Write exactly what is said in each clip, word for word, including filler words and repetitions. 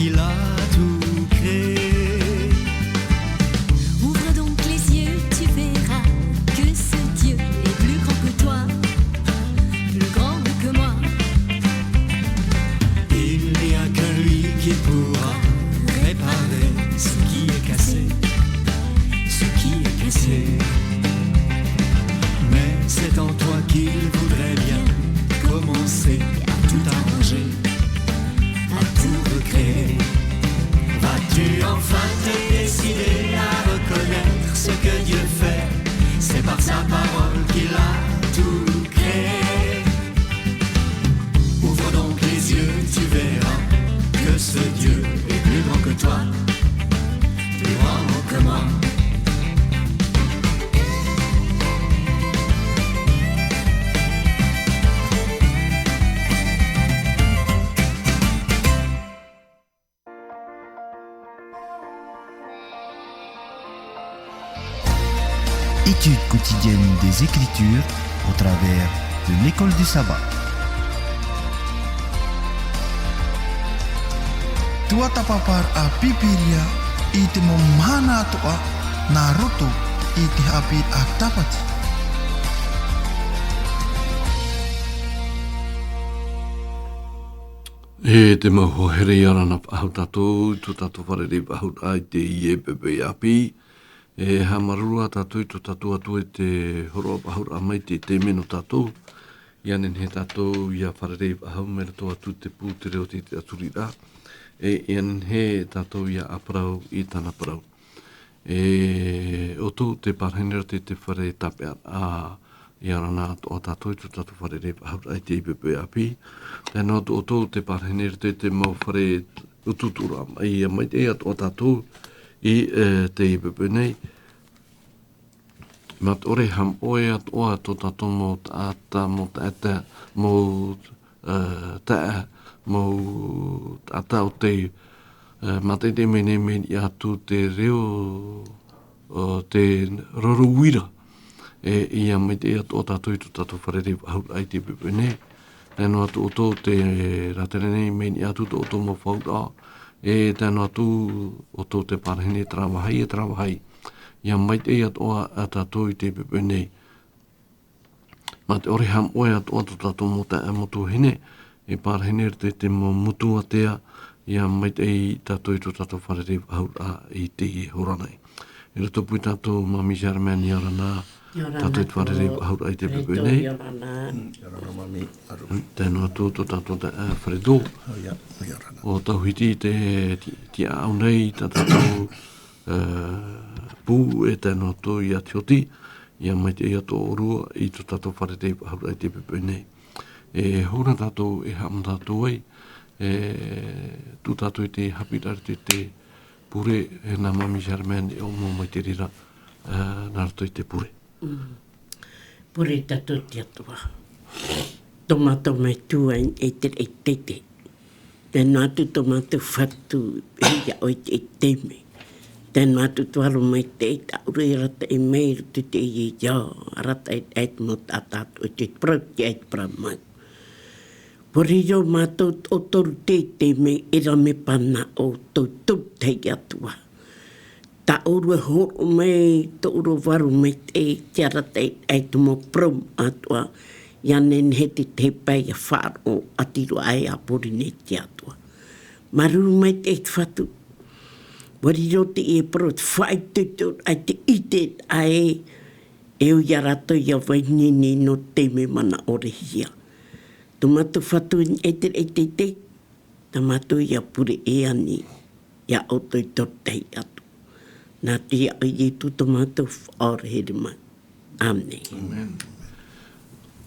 Il a tout créé. Ouvre donc les yeux, tu verras que ce Dieu est plus grand que toi, plus grand que moi. Il n'y a que lui qui pourra réparer ce qui est cassé, ce qui est cassé. Mais c'est en toi qu'il voudrait bien commencer à tout arranger, à tout recréer. Vas-tu enfin te décider à reconnaître ce que Dieu fait ? C'est par sa parole qu'il a tout créé. Ouvre donc les yeux, tu verras que ce Dieu est plus grand que toi, plus grand que moi. Étude quotidienne des Écritures au travers de l'école du sabbat. Tuatāpaparaʻa Pīpīria i te mau mahana atoʻa nā roto i te haʻapiʻiraʻa Tāpati. E te mau hoa here, ʻia ora na faʻahou tātou i tō tātou fārerei faʻahou i teie poʻipoʻi ʻāpī. E haʻamāuruuru tātou i tō tātou Atua i te hōroʻa faʻahou mai i teie taime nō tātou. ʻIa nehenehe tātou ʻia fārerei faʻahou mai roto atu i te pū, te reo, te tiʻaturiraʻa. E ʻia nehenehe tātou ʻia ʻāparau i tāna parau. E ʻoutou tē pārahi nei ra i te fare tāpeʻaraʻa, ʻia ora na atoʻa tātou i tō tātou fārerei faʻahou i teie poʻipoʻi ʻāpī. Tae noa atu ʻoutou tē pārahi nei ra i te mau fare utuuturaʻa, ʻia maitaʻi atoʻa tātou i, e, teie poʻipoʻi nei. Mā te ʻore haʻamoʻe atoʻa tō tātou mau taʻata, mau taʻata, mau, e, taʻa, mau taʻata o te, e, mātaʻitaʻi mai nei, mai niʻa atu te reo, o te roro uira. E, ʻia maitaʻi atoʻa tātou i tō tātou fārerei faʻahou i teie poʻipoʻi nei. Tae noa atu ʻoutou tē rātere nei mai niʻa atu tō ʻoutou mau faʻauraʻa. E tae noa atu ʻoutou tē pārahi nei terā vāhi, e terā vāhi. ʻIa maitaʻi atoʻa tātou i teie poʻipoʻi nei. Mā te ʻore haʻamoʻe atoʻa tō tātou mau taeaʻe, mau tuahine, e pārahi nei ra i te mau motu ātea, ʻia maitaʻi tātou i tō tātou fārerei faʻahou i teie hora nei. I roto pū ia tātou Mami Germaine, ʻia ora na. ʻIa ora na. Tātou i te fārerei faʻahou i teie poʻipoʻi nei. ʻIa ora na. Mm, ʻia ora na, Mami. Tae noa atu tō tātou taeaʻe, e, Fredo. ʻO ia, ʻia ora na. ʻO Tauhiti te, te, te ʻāʻau nei, tā tātou, e, pū, e tae noa atu ia Tioti, ʻia maitaʻi atoʻa ʻōrua i tō tātou fārerei faʻahou i teie poʻipoʻi nei. E hou na tātou e haʻamata atu ai, e tū tātou i te haʻapiʻiraʻa i te, te pure, e nā Mami Germaine e ʻōmua mai te reira, e, nā roto i te pure. Mm. Pure tātou i te Atua. Tō mātou Metua i te raʻi teitei. Tae noa atu tō mātou Fatu, e ia ʻoe i teie taime. Tae noa atu tō ʻoromaitaʻi, tō ʻoe arataʻi mai i roto i teie ao, arataʻi i te mau taʻata atoʻa i te parau, i te parau mau. ʻUa riro mātou tō ʻoutou i teie taime, e rave manaʻo tō ʻoutou i te Atua. Tō ʻoe e hōroʻa mai, tō ʻoe e vārua maitaʻi, te arataʻi i te mau parau atoʻa, ʻia nehenehe te tahi pae ʻia faʻaroʻo ʻati roa aʻe ā Pōrīnetia atoʻa. Māuruuru maitaʻi te Fatu. ʻUa riro teie parau, te faʻaitoitoraʻa, te ʻiteraʻa, e ui ia rātou ʻia vai ineine nō te taime manaʻorehia. Tō mātou Fatu i te raʻi teitei, tā mātou ʻia pure e ani ia ʻoutou i te tahi atu. Nā te iʻoa o Ietu tō mātou Faʻaora here mai. ʻĀmene. ʻĀmene.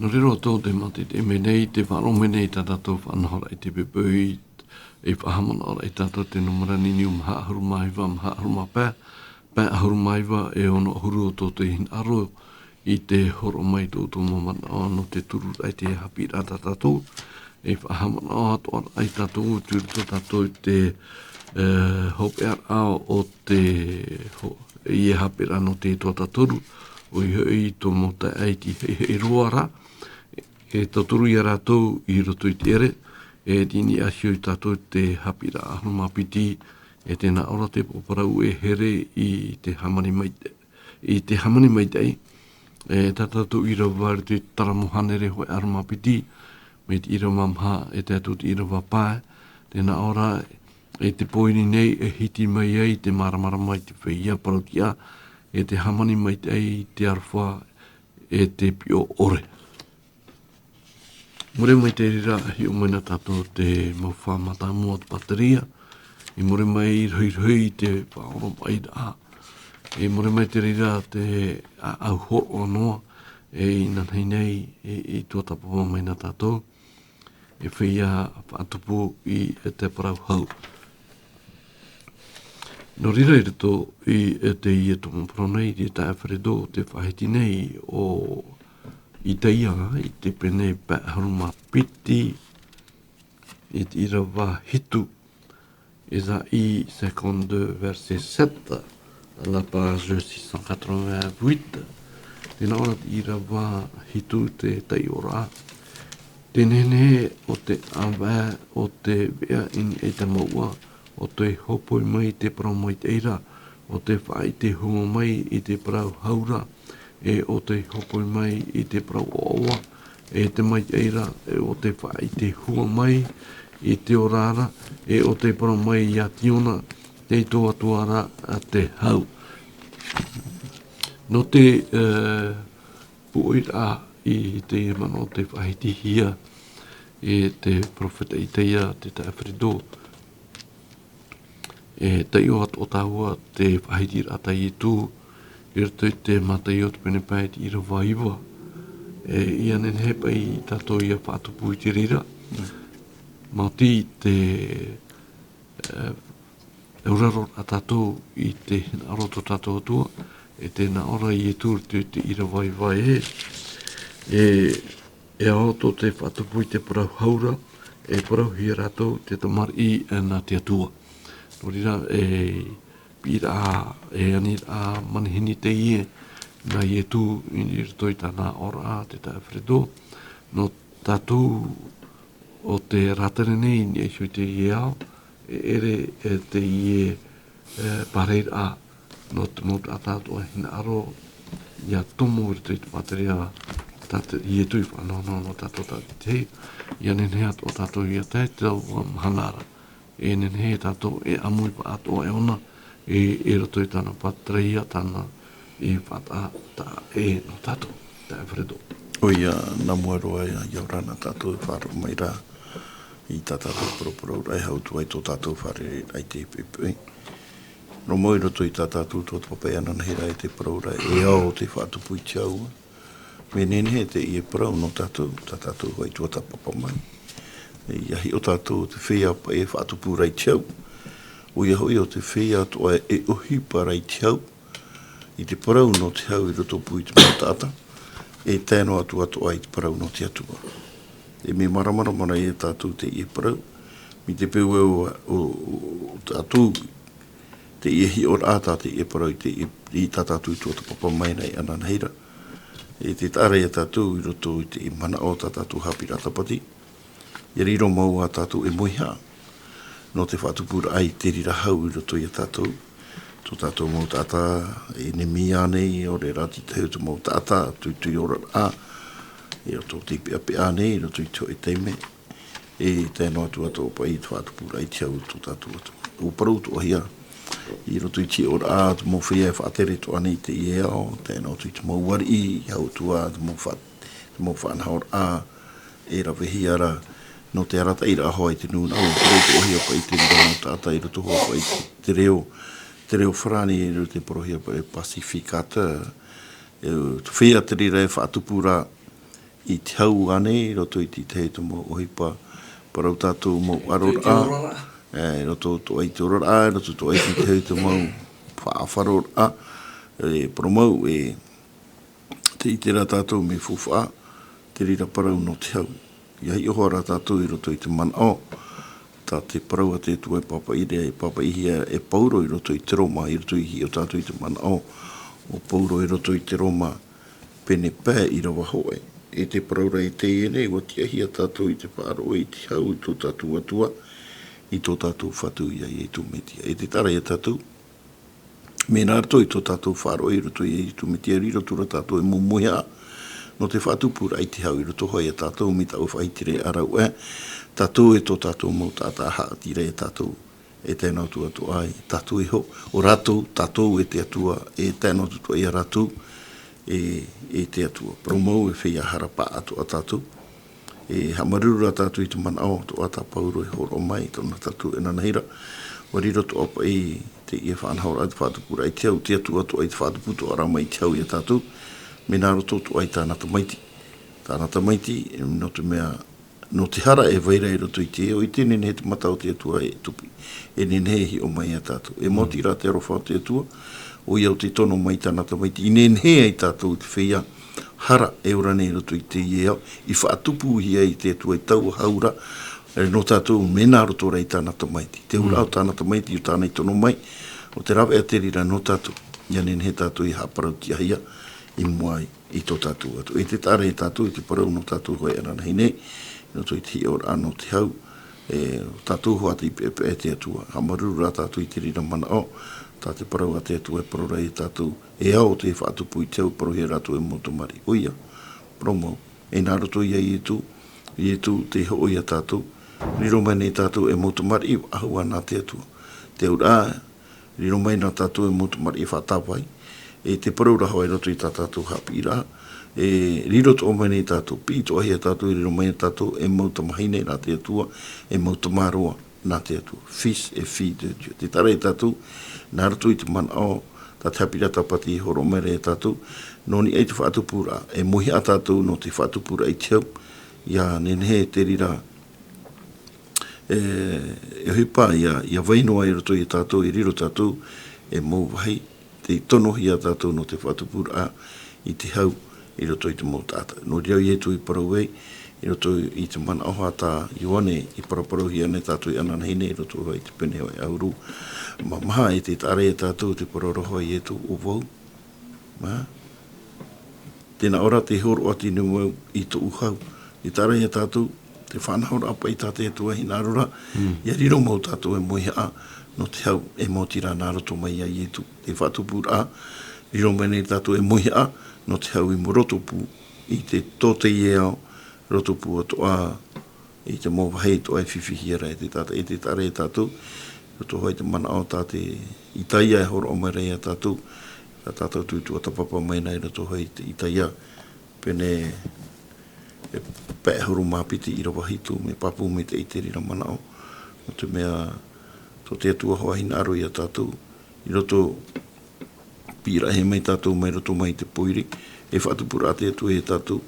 Nō reira ʻoutou tē mātaʻitaʻi mai nei, tē faʻaroʻo mai nei tā tātou faʻanahoraʻa i teie poʻipoʻi, e faʻahaʻamanaʻoraʻa ia tātou te nūmera niuniu maha ʻahuru mā iva, maha ʻahuru mā pae, pae ʻahuru mā iva, e ono ʻahuru ʻoutou tē hinaʻaro i te hōroʻa mai i tō ʻoutou mau manaʻo nō te tururaʻa i te haʻapiʻiraʻa tā tātou. E faʻahaʻamanaʻo atoʻa ia tātou, tei roto tātou i te, e, hopeʻaraʻa o te, ho-, teie haʻapiʻiraʻa nō te tuatātoru, ʻoia hoʻi tō mau taeaʻe i te heihei roa ra, e tauturu ia rātou i roto i te ʻere, E tini a hioi tātou te haʻapiʻiraʻa ʻahuru mā piti, e tē nā ʻō ra te parau e here i te hāmani mai, i te hāmani maitaʻi. E tā tātou ʻīrava i te taramo hānere hōʻē ʻahuru mā piti, mai te ʻīrava maha e tae atu te ʻīrava pae, tē nā ʻō ra, e te pōiri nei e hiti mai ai te māramarama i te feiā parautiʻa, e te hāmani maitaʻi i te aroha, e te piʻo ʻore. Mure mai te reira, hiʻo mai na tātou te mau fā mātāmua o te pāteria, i mure mai i rohirohi i te faʻaoromaʻiraʻa, i mure mai te reira te ʻāʻau hōroʻa noa, e inanahi nei, i, i tuatāpapa mai na tātou, e feiā faʻatupu i te parau hau. Nō reira i roto i teie tumu parau nei, i te taeaʻe Fredo, te faʻahiti nei o Itaia, i te pene pae ʻahuru mā piti, i te ʻīrava hitu, Ésaïe cinquante-deux, verset sept, à la page six cent quatre-vingt-huit. Tē nā ʻō ra te ʻīrava hitu te taiʻoraʻa. Te nehenehe o te ʻāvae o te veʻa i niʻa i te mouʻa, ʻo tē hōpoi mai i te parau maitaʻi ra, ʻo tē faʻaʻite hua mai i te parau hau ra, e ʻo tē hōpoi mai i te parau ʻoaʻoa, e te maitaʻi ra, e ʻo tē faʻaʻite hua mai i te ora ra, e ʻo tē parau mai iā Tiona, te Atua ra, a te hau. Nō te, e, pūʻoiraʻa i te manaʻo tei faʻahitihia e te perofeta Itaia, te taeaʻe Fredo. E taiʻo atoʻa tāua te faʻahitiraʻa tā Ietu, i roto i te Mataio te pene pae i te ʻīrava iva. E, ʻia nehenehe paʻi tātou ʻia faʻatupu i te reira. Maoti te, e, e auraro ra tātou i te hinaʻaro tō tātou Atua, e tē nā ʻō ra Ietu i te, te ʻīrava iva ē. E, e ao tō te faʻatupu i te parau hau ra, e parauhia rātou te tamariʻi nā te Atua. Nō reira, e piʻiraʻa, e aniraʻa manihini teie nā Ietu i roto i tāna aʻoraʻa, te taeaʻe Fredo. Nō tātou ʻo tē rātere nei i niʻa iho i teie ao, e ʻere, e teie, e, pārahiraʻa nō te mau taʻata atoʻa hinaʻaro ʻia tomo i roto i te pāteria, tā te, Ietu i faʻanohonoho nō tātou tātaʻitahi, ʻia nehenehe atoʻa tātou ʻia tae i taua mahana ra. E nehenehe tātou e ʻāmui faʻatoʻa ʻoia, e, i roto i tāna pāteria, tāna i faʻataʻa, taʻa ʻē nō tātou, taeaʻe Fredo. ʻOia, nā mua roa ia, ʻia ora na tātou e faʻaroʻo mai ra i tā tātou parauparauraʻa e hau atu ai tō tātou fārereiraʻa i teie poʻipoʻi. Nō mau i roto i tā tātou tuatāpapa e ananahi ra i te parau ra, e ao te faʻatupu i te hau. Mea nehenehe teie parau nō tātou, tā tātou hoʻi tuatāpapa mai. ʻIa hiʻo tātou te feiā paʻi e faʻatupu ra i te hau. ʻOia hoʻi ʻo te feiā atoʻa e ʻohipa ra i te hau, i te parau nō te hau i rotopū i te mau taʻata, e tae noa atu atoʻa i te parau nō te Atua. E mea māramarama ra ia tātou teie parau, mai te peu ē ʻo, ʻo, ʻo tātou, teie hiʻoraʻa tā teie parau i te, i, i tā tātou tuatāpapa mai ra e ananahi ra. E te taʻa ra ia tātou i roto i te manaʻo tā tātou haʻapiʻiraʻa tāpati, ʻia riro mau ā tātou e moihaʻa nō te faʻatupuraʻa i te reira hau i roto ia tātou. Tō tātou mau taʻata, e ʻenemi ānei, ʻaore rā te tahi o te mau taʻata, tuitui oraraʻa, i roto i te peʻapeʻa ānei, i roto i te hōʻē taime, e tae noa atu atoʻa paʻi i te faʻatupuraʻa i te hau tō tātou Atua. ʻUa parau atoʻahia, i roto i te hiʻoraʻa, te mau feiā e faʻatere atoʻa nei i teie ao, tae noa atu i te mau ariʻi, hau atu ā, te mau fa-, te mau faʻanahoraʻa, e ravehia ra, nō te arataʻiraʻa hoʻi i te nūnaʻa, ʻua parau atoʻahia paʻi te reira mau taʻata i roto hoʻi paʻi i te, te reo, te reo farāni, i roto i te parauhia paʻi pacificateur, e, te feiā te reira e faʻatupu ra i te hau ānei, i roto i te tahi o te mau ʻohipa, parau tātou mau ʻaroraʻa, e, i roto atoʻa i te oraraʻa, i roto atoʻa i te tahi o te mau faʻaʻafaroraʻa, e, parau mau, e, tē ʻite ra tātou mea faufaʻa, te reira parau nō te hau. ʻIa hiʻo hoʻi ra tātou i roto i te manaʻo, tā te parau a te Atua e pāpaʻi ra, e pāpaʻihia e Pauro i roto i te Roma, i roto i hiʻo tātou i te manaʻo o Pauro i roto i te Roma, pene pae ʻīrava hōʻē. e te parau ra i teie nei, ua tiʻahia tātou i te faʻaroʻo i te hau i tō tātou Atua, i tō tātou Fatu ia Iesu Mesia. E te taʻata ia tātou, mea nā roto i tō tātou faʻaroʻo i roto ia Iesu Mesia, riro atu ra tātou e mau mauhaʻa nō te faʻatupuraʻa i te hau i roto hoʻi ia tātou, mai taua faʻahitiraʻa rave, tātou e tō tātou mau taʻata haʻati ra ia tātou, e tae noa atu atoʻa ia tātou iho, ʻo rātou, tātou e te Atua, e tae noa atu atoʻa ia rātou, e, e te Atua. Parau mau e feiā hara paʻatoʻa tātou, e haʻamāuruuru rā tātou i te manaʻo atoʻa tā Pauro e hōroʻa mai, tōna tātou e ananahi ra, ua riro atoʻa paʻi teie faʻanahoraʻa te faʻatupuraʻa i te hau, te Atua atoʻa i te faʻatupu atoʻa ra mai i te hau ia tātou, mai nā roto atoʻa i tāna Tamaiti. Tāna Tamaiti, nō te mea, nō te hara e vai ra i roto i te ao, ʻia nehenehe te mata o te Atua e tupu, ʻia nehenehe e hiʻo mai ia tātou. E maoti rā te aroha o te Atua, ʻoia ʻo tei tono mai i tāna Tamaiti, ʻia nehenehe ai tātou i te feiā hara e ora nei i roto i teie ao, i faʻatupuhia ai te Atua i taua hau ra, e, nō tātou, mai nā roto ra i tāna Tamaiti. Te auraʻa o tāna Tamaiti, ʻo tāna i tono mai, ʻo te rāveʻa te reira nō tātou, ʻia nehenehe tātou e haʻaparau-tiʻahia i mua ai i tō tātou Atua. E te taʻata ia tātou, i te parau nō tātou hoʻi ananahi nei, i roto i te hiʻoraʻa nō te hau, e, tātou hoʻi tei peʻapeʻa i te Atua. Haʻamāuruuru rā tātou i te reira manaʻo, tā te parau a te Atua e parau ra ia tātou, e ao tei faʻatupu i te hau, parauhia rātou e mau tamariʻi. ʻOia, parau mau, e nā roto ia Iesu, Iesu tei hoʻo ia tātou, riro mai nei tātou e mau tamariʻi faʻahou nā te Atua. Te auraʻa, riro mai nā tātou e mau tamariʻi faʻatāvai, e te parau ra hoʻi i roto i tā tātou haʻapiʻiraʻa, e riro atoʻa mai nei tātou, piʻi atoʻahia tātou, riro mai ia tātou e mau tamahine nā te Atua, e mau tamaroa nā te Atua, fils et filles de Dieu. Te taʻata ia tātou, nā roto i te manaʻo, tā te haʻapiʻiraʻa tāpati e hōroʻa mai ra ia tātou, nō niʻa i te faʻatupuraʻa, e mauhaʻa tātou nō te faʻatupuraʻa i te hau, ʻia nehenehe te reira, e, e ʻohipa, ʻia, ʻia vai noa i roto ia tātou, e riro tātou, e mau vāhi, tei tonohia tātou nō te faʻatupuraʻa i te hau i roto i te mau taʻata. Nō reira Iesu i parau ai, i roto i te manaʻo tā Ioane i paraparauhia nei tātou e ananahi nei, i roto i te pene hoʻi ʻahuru mā maha, e te taʻata ia tātou, te parau ra hoʻi a Iesu, ʻo vau, mā, tē nā ʻō ra, tē hōroʻa atu nei au i tōʻu hau. Te taʻata ia tātou, te faʻanahoraʻa paʻi tā te Atua e hinaʻaro ra, ʻia riro mau tātou e mauhaʻa nō te hau, e maoti rā nā roto mai ia Iesu. Te faʻatupuraʻa, riro mai nei tātou e mauhaʻa nō te hau i mua roto pū i te, tō teie ao, roto pū atoʻa i te mau vāhi atoʻa e fifihia ra e te taʻata, e te taʻata ia tātou, roto hoʻi te manaʻo tā te Isaia e hōroʻa mai ra ia tātou, tā tātou tuatāpapa mai nei roto hoʻi te Isaia, pene e pae ʻahuru mā piti ʻīrava hitu, mea pāpū maitaʻi te reira manaʻo, nō te mea, tō te Atua hoʻi e hinaʻaro ia tātou, i roto piʻiraʻahia mai tātou mai roto mai i te pōiri, e faʻatupuraʻa te Atua ia tātou,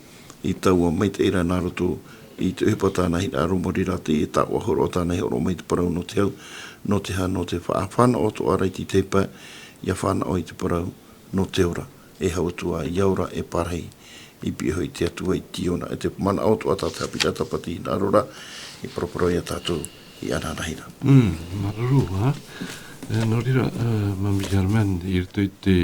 i taua maitaʻi ra nā roto i te ʻohipa tāna hinaʻaro, maori rā te taoʻa hōroʻa tāna e hōroʻa mai te parau nō te hau, nō te hā, nō te faʻa-, fānaʻo atoʻa ra i te pae, ʻia fānaʻo i te parau, nō te ora, e hau atu ā, ʻia ora e pārahi, i pihaʻi i te Atua i Siona, e te manaʻo atoʻa tā te haʻapiʻiraʻa tāpati e hinaʻaro ra, i paraparau ia tātou, i ananahi ra. Mm, māuruuru, ā. E, nō reira, e, Mami Germaine, i roto i te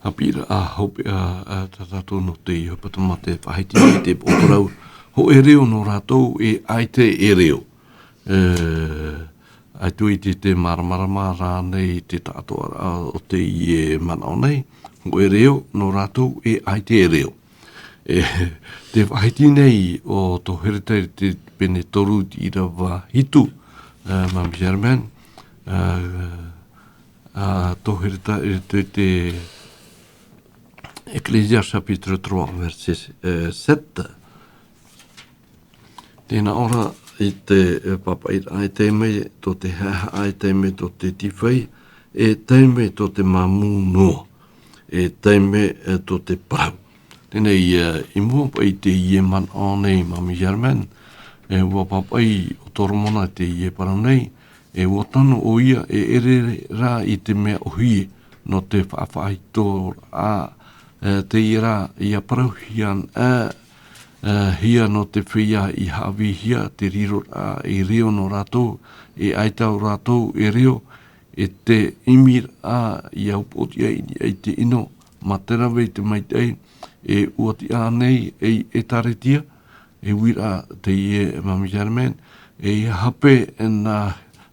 haʻapiʻiraʻa hopeʻa, ā, tā tātou nō te ʻohipa tamāhine faʻahiti i te parau, hōʻē reo nō rātou e ʻaita e reo. E, ʻaita i te, te māramarama rānei te taʻatoʻaraʻa o teie manaʻo nei, hōʻē reo nō rātou e ʻaita e reo. E, te faʻahiti nei o tō Hereta i te pene toru ʻīrava hitu, e, Mami Germaine, e, ā, tō Hereta i te, te Ecclésiaste chapitre trois, verset, e, sept. Tē nā ʻō ra i te, e, pāpaʻi, e taime tō te haʻehaʻa, e taime tō te tīfai, e taime tō te māmū noa, e taime, e, tō te parau. Teie nei, e, i mua paʻi i teie manaʻo nei, Mami Germaine, e, ʻua pāpaʻi ʻo Toromona i teie parau nei, e ʻua tano ʻoia e ʻere ra i te mea ʻōhie nō te faʻafaʻahitoraʻa, e, teie rā ʻia parauhia, e, e, hia nō te feiā i haʻavīhia te riroraʻa i reo nō rātou, e ʻaita ō rātou e reo, e te ʻimiraʻa ʻia upoʻotiʻa i niʻa i te ʻino, mā te rave i te maitaʻi, e ʻua tiʻa nei ei ʻĒtārētia, e uiraʻa teie Māmī Germaine, e hape nā,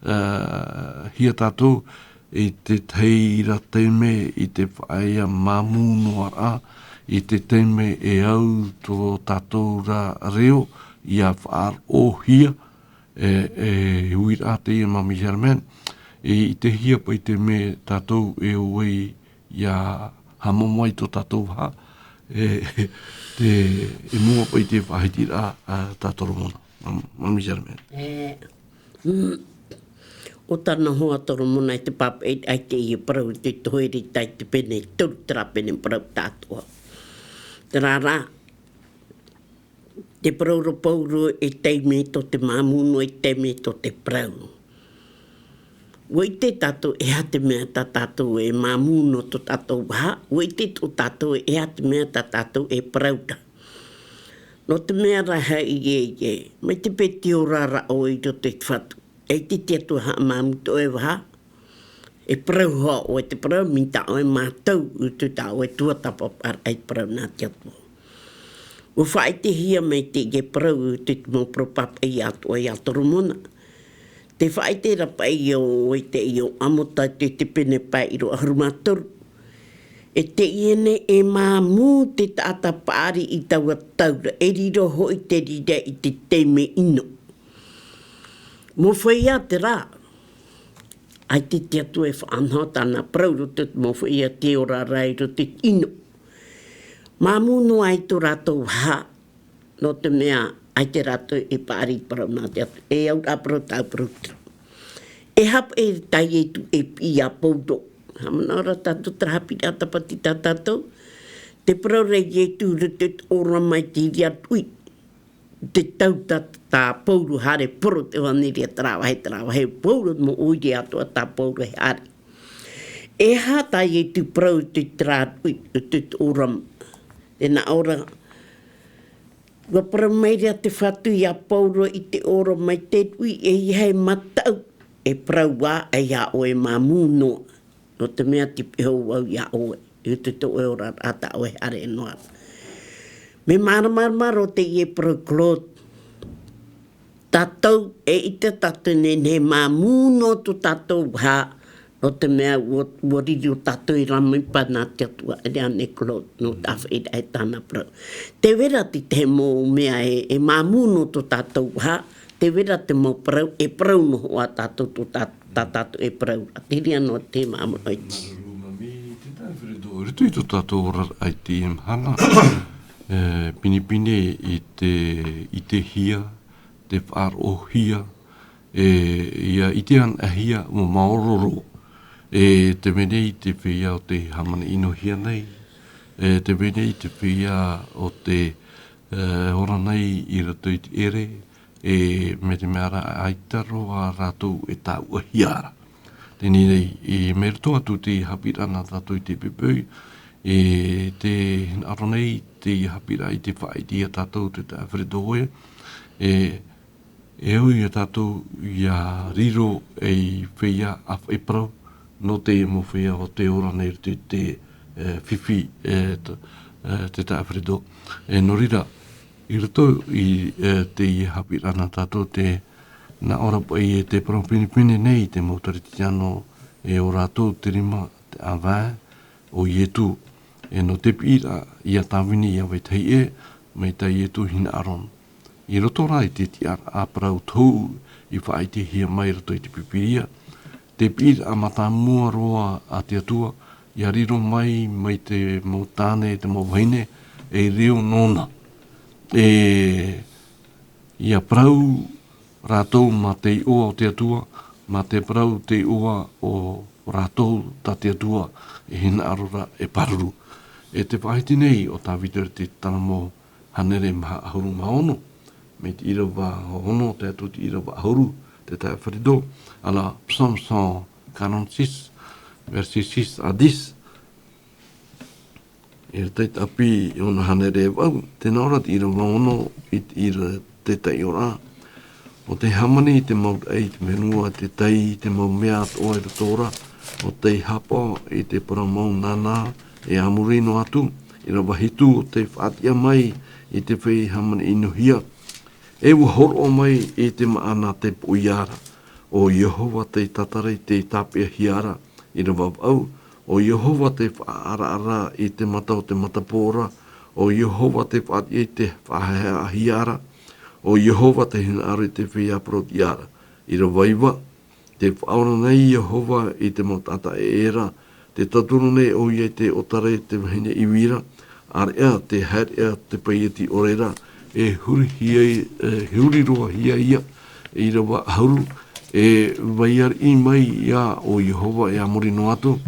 ā, hia tātou i te tahi ra taime i te faʻaea māmū noa ra, i te taime e au tō tātou ra reo ʻia faʻaroʻohia, e, e uiraʻa teie Māmī Germaine, e ʻitehia paʻi te mea tātou e ʻo vai ʻia haʻamamaʻi tō tātou vaha, e, te, e mua paʻi te faʻahitiraʻa a tā Toromona, Māmī Germaine. E, mm, ʻo tāna hoa Toromona i te pāpaʻi ai teie parau te toheri tai te pene toru terā pene parau tātou. Terā rā, te parau ra Pauro e taime tō te māmū noa, e taime tō te parau. ʻUa ʻite tātou e aha te mea tā tātou e māmū nō tō tātou vaha, ʻua ʻite tō tātou e aha te mea tā tātou e parau ra. Nō te mea rā haʻi e, e, mai te peu tē ora ra ʻoe i roto i te fatu. E ʻite te Atua haʻamāmū tō ʻoe vaha, e parau hoʻi ʻoe te parau, mai tā ʻoe mātau, ʻo tō tā ʻoe tuatāpaparaʻa i te parau nā te Atua. ʻUa faʻaʻitehia mai teie parau, ʻo te mau parau pāpaʻi atoʻa ia Toromona. Tē faʻaʻite ra paʻi ʻoe i teie ʻo Āmota te, te pene pae ʻīrava ʻahuru mā toru. E teie nei e māmū te taʻata paʻari i taua tau ra, e riro hoʻi te reira i te taime ʻino. Mau feiā terā, ʻaita te Atua e faʻanaho tāna parau i roto i te mau feiā tē ora ra i roto i te ʻino. Māmū noa ai tō rātou vaha, nō te mea ʻaita rātou e paʻari parau nā te Atua, e au ra parau tāu parau tira. E hape e tā Ietu e piʻi ia Pauro. Haʻamanaʻo ra tātou terā haʻapiʻiraʻa tāpati tā tātou. Te parau ra Ietu i roto i te ʻōrama i te reira tuʻi. Te tau tā, tā Pauro haere poro te ʻevaneria terā vāhi, terā vāhi Pauro, mau ʻoire atoʻa tā Pauro e haere. E aha tā Ietu parau i te terā tuʻi, i te ʻōrama. Tē nā ʻō ra, ʻua parau mai ra te Fatu ia Pauro i te ʻōrama i te tuʻi, e ʻeiaha e mataʻu, e parau ā, ʻeiaha ʻoe māmū noa. Nō te mea tei piha vau ia ʻoe, i te tō ʻoe oraraʻa tā ʻoe haere noa. Mea māramarama roa teie parau Claude. Tātou, e ʻite tātou nei, e māmū nō tō tātou vaha, nō te mea ʻua, ʻua riro tātou i rāmaipa nā te Atua, e rā nei Claude, nō tā feiā e tāna parau. Tē vai ra te tahi mau mea e, e māmū nō tō tātou vaha, tē vai ra te mau parau, e parau noa hoʻi tātou tō tā, tā tātou e parau ra. Te reira noa te māmū ʻoe. Māuruuru Māmī, te taeaʻe Alfredo, i roto i tō tātou oraraʻa i teie mahana, e, pinepine i te, i te hia, te faʻaroʻohia, e, ʻia ʻite anaʻe hia, ʻua maoro roa. E, tē vai nei te feiā ʻo tē hāmani-ʻino-hia nei, e, tē vai nei te feiā ʻo tē, e, ora nei i roto i te ʻere, e, mai te mea rā, ʻaita roa rātou e tāuʻahia ra. Teie nei, e, mai roto atu te haʻapiʻiraʻa nā tātou i te poʻipoʻi, e, tē hinaʻaro nei te haʻapiʻiraʻa i te faʻaʻite ia tātou te taeaʻe Alfredo ē, e, e au ia tātou ʻia riro ei feiā ʻāfaʻi parau, nō te mau feiā ʻo tē ora nei i roto i te, e, fifi, e, t-, e, te taeaʻe Alfredo. E, nō reira, i roto i, e, teie haʻapiʻiraʻa nā tātou tē nā ʻō ra paʻi e tē parau pinepine nei te mau Kerisetiano, e ʻo rātou te rima, te ʻāvae o Ietu, e nō te piʻiraʻa ia tāvini i ʻāvae tahi ʻē, mai tā Ietu hinaʻaro. I roto rā i te tiʻaraʻa parau tohu i faʻaʻitehia mai i roto i te Pīpīria, te piʻiraʻa mātāmua roa a te Atua, ʻia riro mai, mai te mau tāne, te mau vahine, ei reo nōna. E, ʻia parau rātou mā te iʻoa o te Atua, mā te parau te iʻoa o rātou tā te Atua e hinaʻaro ra e pāruru. E te faʻahiti nei ʻo Tāvita i te Taramo hānere maha ʻahuru mā ono, mai te ʻīrava ono tae atu te ʻīrava ʻahuru, te taeaʻe Alfredo, ʻa la Psaume cent quarante-six, verset six à dix. I roto i te ʻāpī ʻona hānere e vaʻu, tē nā ʻō ra te ʻīrava ono i te ʻīrava tētahi ʻōraʻa. ʻO tē hāmani i te mau raʻi i te fenua, tē tae i te mau mea atoʻa i roto ra, ʻo tē haʻapaʻo i te parau mau nāna e a muri noa atu, ʻIrava hitu, tē faʻatiʻa mai i te feiā hāmani ʻinohia. E ʻua hōroʻa mai i te māʻa nā te poʻia ra. ʻO Iehova tei tātara i te tāpeʻahia ra. ʻIrava vaʻu, ʻo Iehova tei faʻaʻaraʻara i te mata o te matapō ra. ʻO Iehova tei faʻatiʻa i te faʻaheaʻahia ra. ʻO Iehova tei hinaʻaro i te feiā parauʻtiʻa ra. ʻIrava iva, tē faʻaora nei Iehova i te mau taʻata ʻē ra, tē tauturu nei ʻoia i te ʻōtara i te vahine ivi ra, ʻāreʻa tē haereʻa te paieti ʻore ra, e hurihia, e huri roa hia ia, ʻirava ʻahuru, e vai ariʻi mai ia ʻo Iehova e a muri noa atu,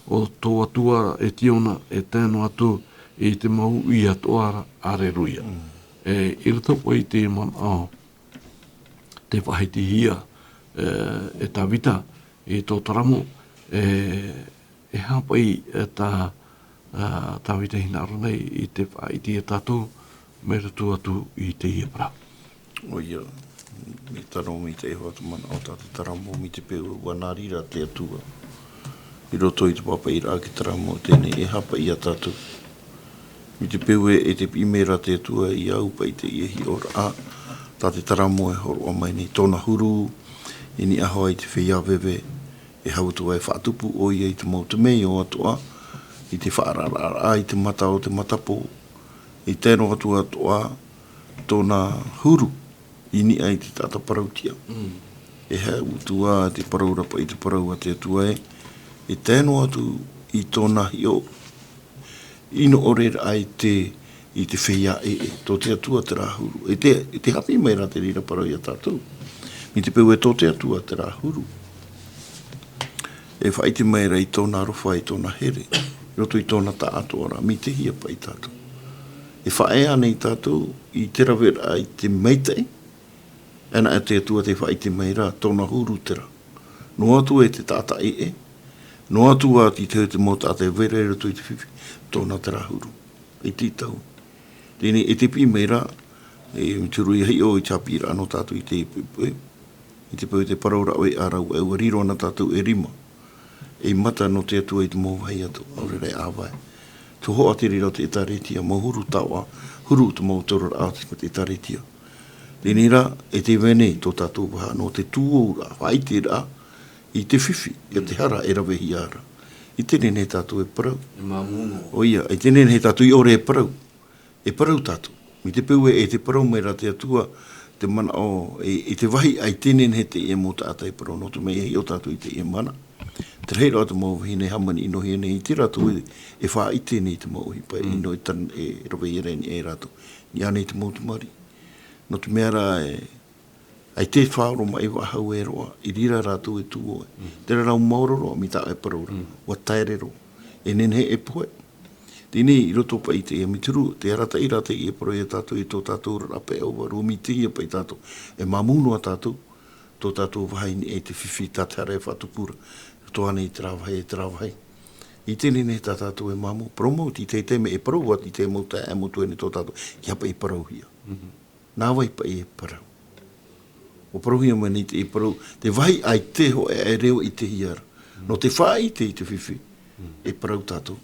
ʻo tō Atua e tiʻa noa, e tae noa atu i te mau uʻi atoʻa ra, aleluia. Mm. E, i roto paʻi i te manaʻo, tē faʻahitihia, e, e Tāvita i tō Taramo, e, e aha paʻi, e, tā, a, Tāvita e hinaʻaro nei i te faʻaʻite ia tātou, mai roto atu i teie parau. ʻOia, e tano mai te iho atu manaʻo tā te Taramo mai te peu ʻua nā reira te Atua. I roto i te pāpaʻiraʻa ki Taramo, teie nei e aha paʻi ia tātou. Mai te peu ē, e tē piʻi mai ra te Atua ia au paʻi teie hiʻoraʻa, tā te Taramo e hōroʻa mai nei tōna huru, i niʻa hoʻi i te feiā veve, e hau atu ā e faʻatupu ʻoia i te mau temeio atoʻa, i te faʻaʻaraʻaraʻa i te mata o te matapō, i tae noa atu atoʻa tōna huru, i niʻa i te taʻata parautiʻa. Mm. E hau atu ā te parau ra paʻi te parau a te Atua ē, e tae noa atu i tōna hiʻo, ʻino ʻore ra i te, i te feiā ʻē, tō te Atua terā huru. E tē, e tē haʻapiʻi mai ra te reira parau ia tātou. Mai te peu ē tō te Atua terā huru. E faʻaʻite mai ra i tōna aroha, i tōna here, i roto i tōna taʻatoʻaraʻa, mai tei hea paʻi tātou. E faʻaea nei tātou i te raveraʻa i te maitaʻi, ʻaita e te Atua tē faʻaʻite mai ra, tōna huru terā. Noa atu e te taʻata ʻē, noa atu ā i te, te mau taʻata e vai ra i roto i te fifi, tōna terā huru. E tītau. Teie nei, e tē piʻi mai ra, e, mai te huru ia hiʻo i te haʻapiʻiraʻa nō tātou i teie poʻipoʻi. I te peu te parau ra ʻoe ʻāraʻua, ʻua riro ana tātou e rima. E mata nō te Atua i te mau vāhi atoʻa, ʻaore rā e ʻāvae. Te hoʻo te reira o te ʻĒtārētia, mau huru taoʻa, huru te mau tororaʻa o te ʻĒtārētia. Teie nei rā, e tē vai nei tō tātou vaha nō te tūouraʻa, faʻaʻiteraʻa, i te fifi, ia te hara e ravehia ra. I teie nei tātou e parau. E māmū noa. ʻOia, i teie nei tātou i ʻore e parau. E parau tātou. Mai te peu ē, e tē parau mai ra te Atua, te manaʻo, e, i te vāhi ʻaita e nehenehe teie mau taʻata e parau, nō te mea ʻia hiʻo tātou i teie mahana. Te rahi roa te mau vahine hāmani ʻinohia nei, ʻite rātou e, e faʻaʻite nei te mau ʻohipa, mm, ʻino e tan-, e ravehia ra i niʻa ia rātou. I ʻō nei te mau tamariʻi. Nō te mea rā, e, ʻAita e faʻaoromaʻi faʻahou e roa, i reira rātou e tuō. Mm. Terā rā ʻua maoro roa, mai tā ʻoe e parau ra. Mm. ʻUa taere roa. E nehenehe e pohe. Teie nei, i roto paʻi i teie mīturu, tē arataʻi ra teie parau ia tātou i tō tātou oraraʻa pae ʻōvaru, mai tei hea paʻi tātou. E māmū noa tātou, tō tātou vaha i niʻa i te fifi tā te hara e faʻatupu ra. Roto ānei i terā vāhi, i terā vāhi. I teie nei tā tātou e māmū, parau mau, tē teitei mea e parau atu i te mau taeaʻe mau tuahine tō tātou, ʻia paʻi parauhia. Mhm. Nā vai paʻi e parau. ʻUa parauhia mai nei te parau, te vāhi ʻaita e hōʻē e reo i te hiara. Nō te faʻaʻite i te fifi, e parau tātou.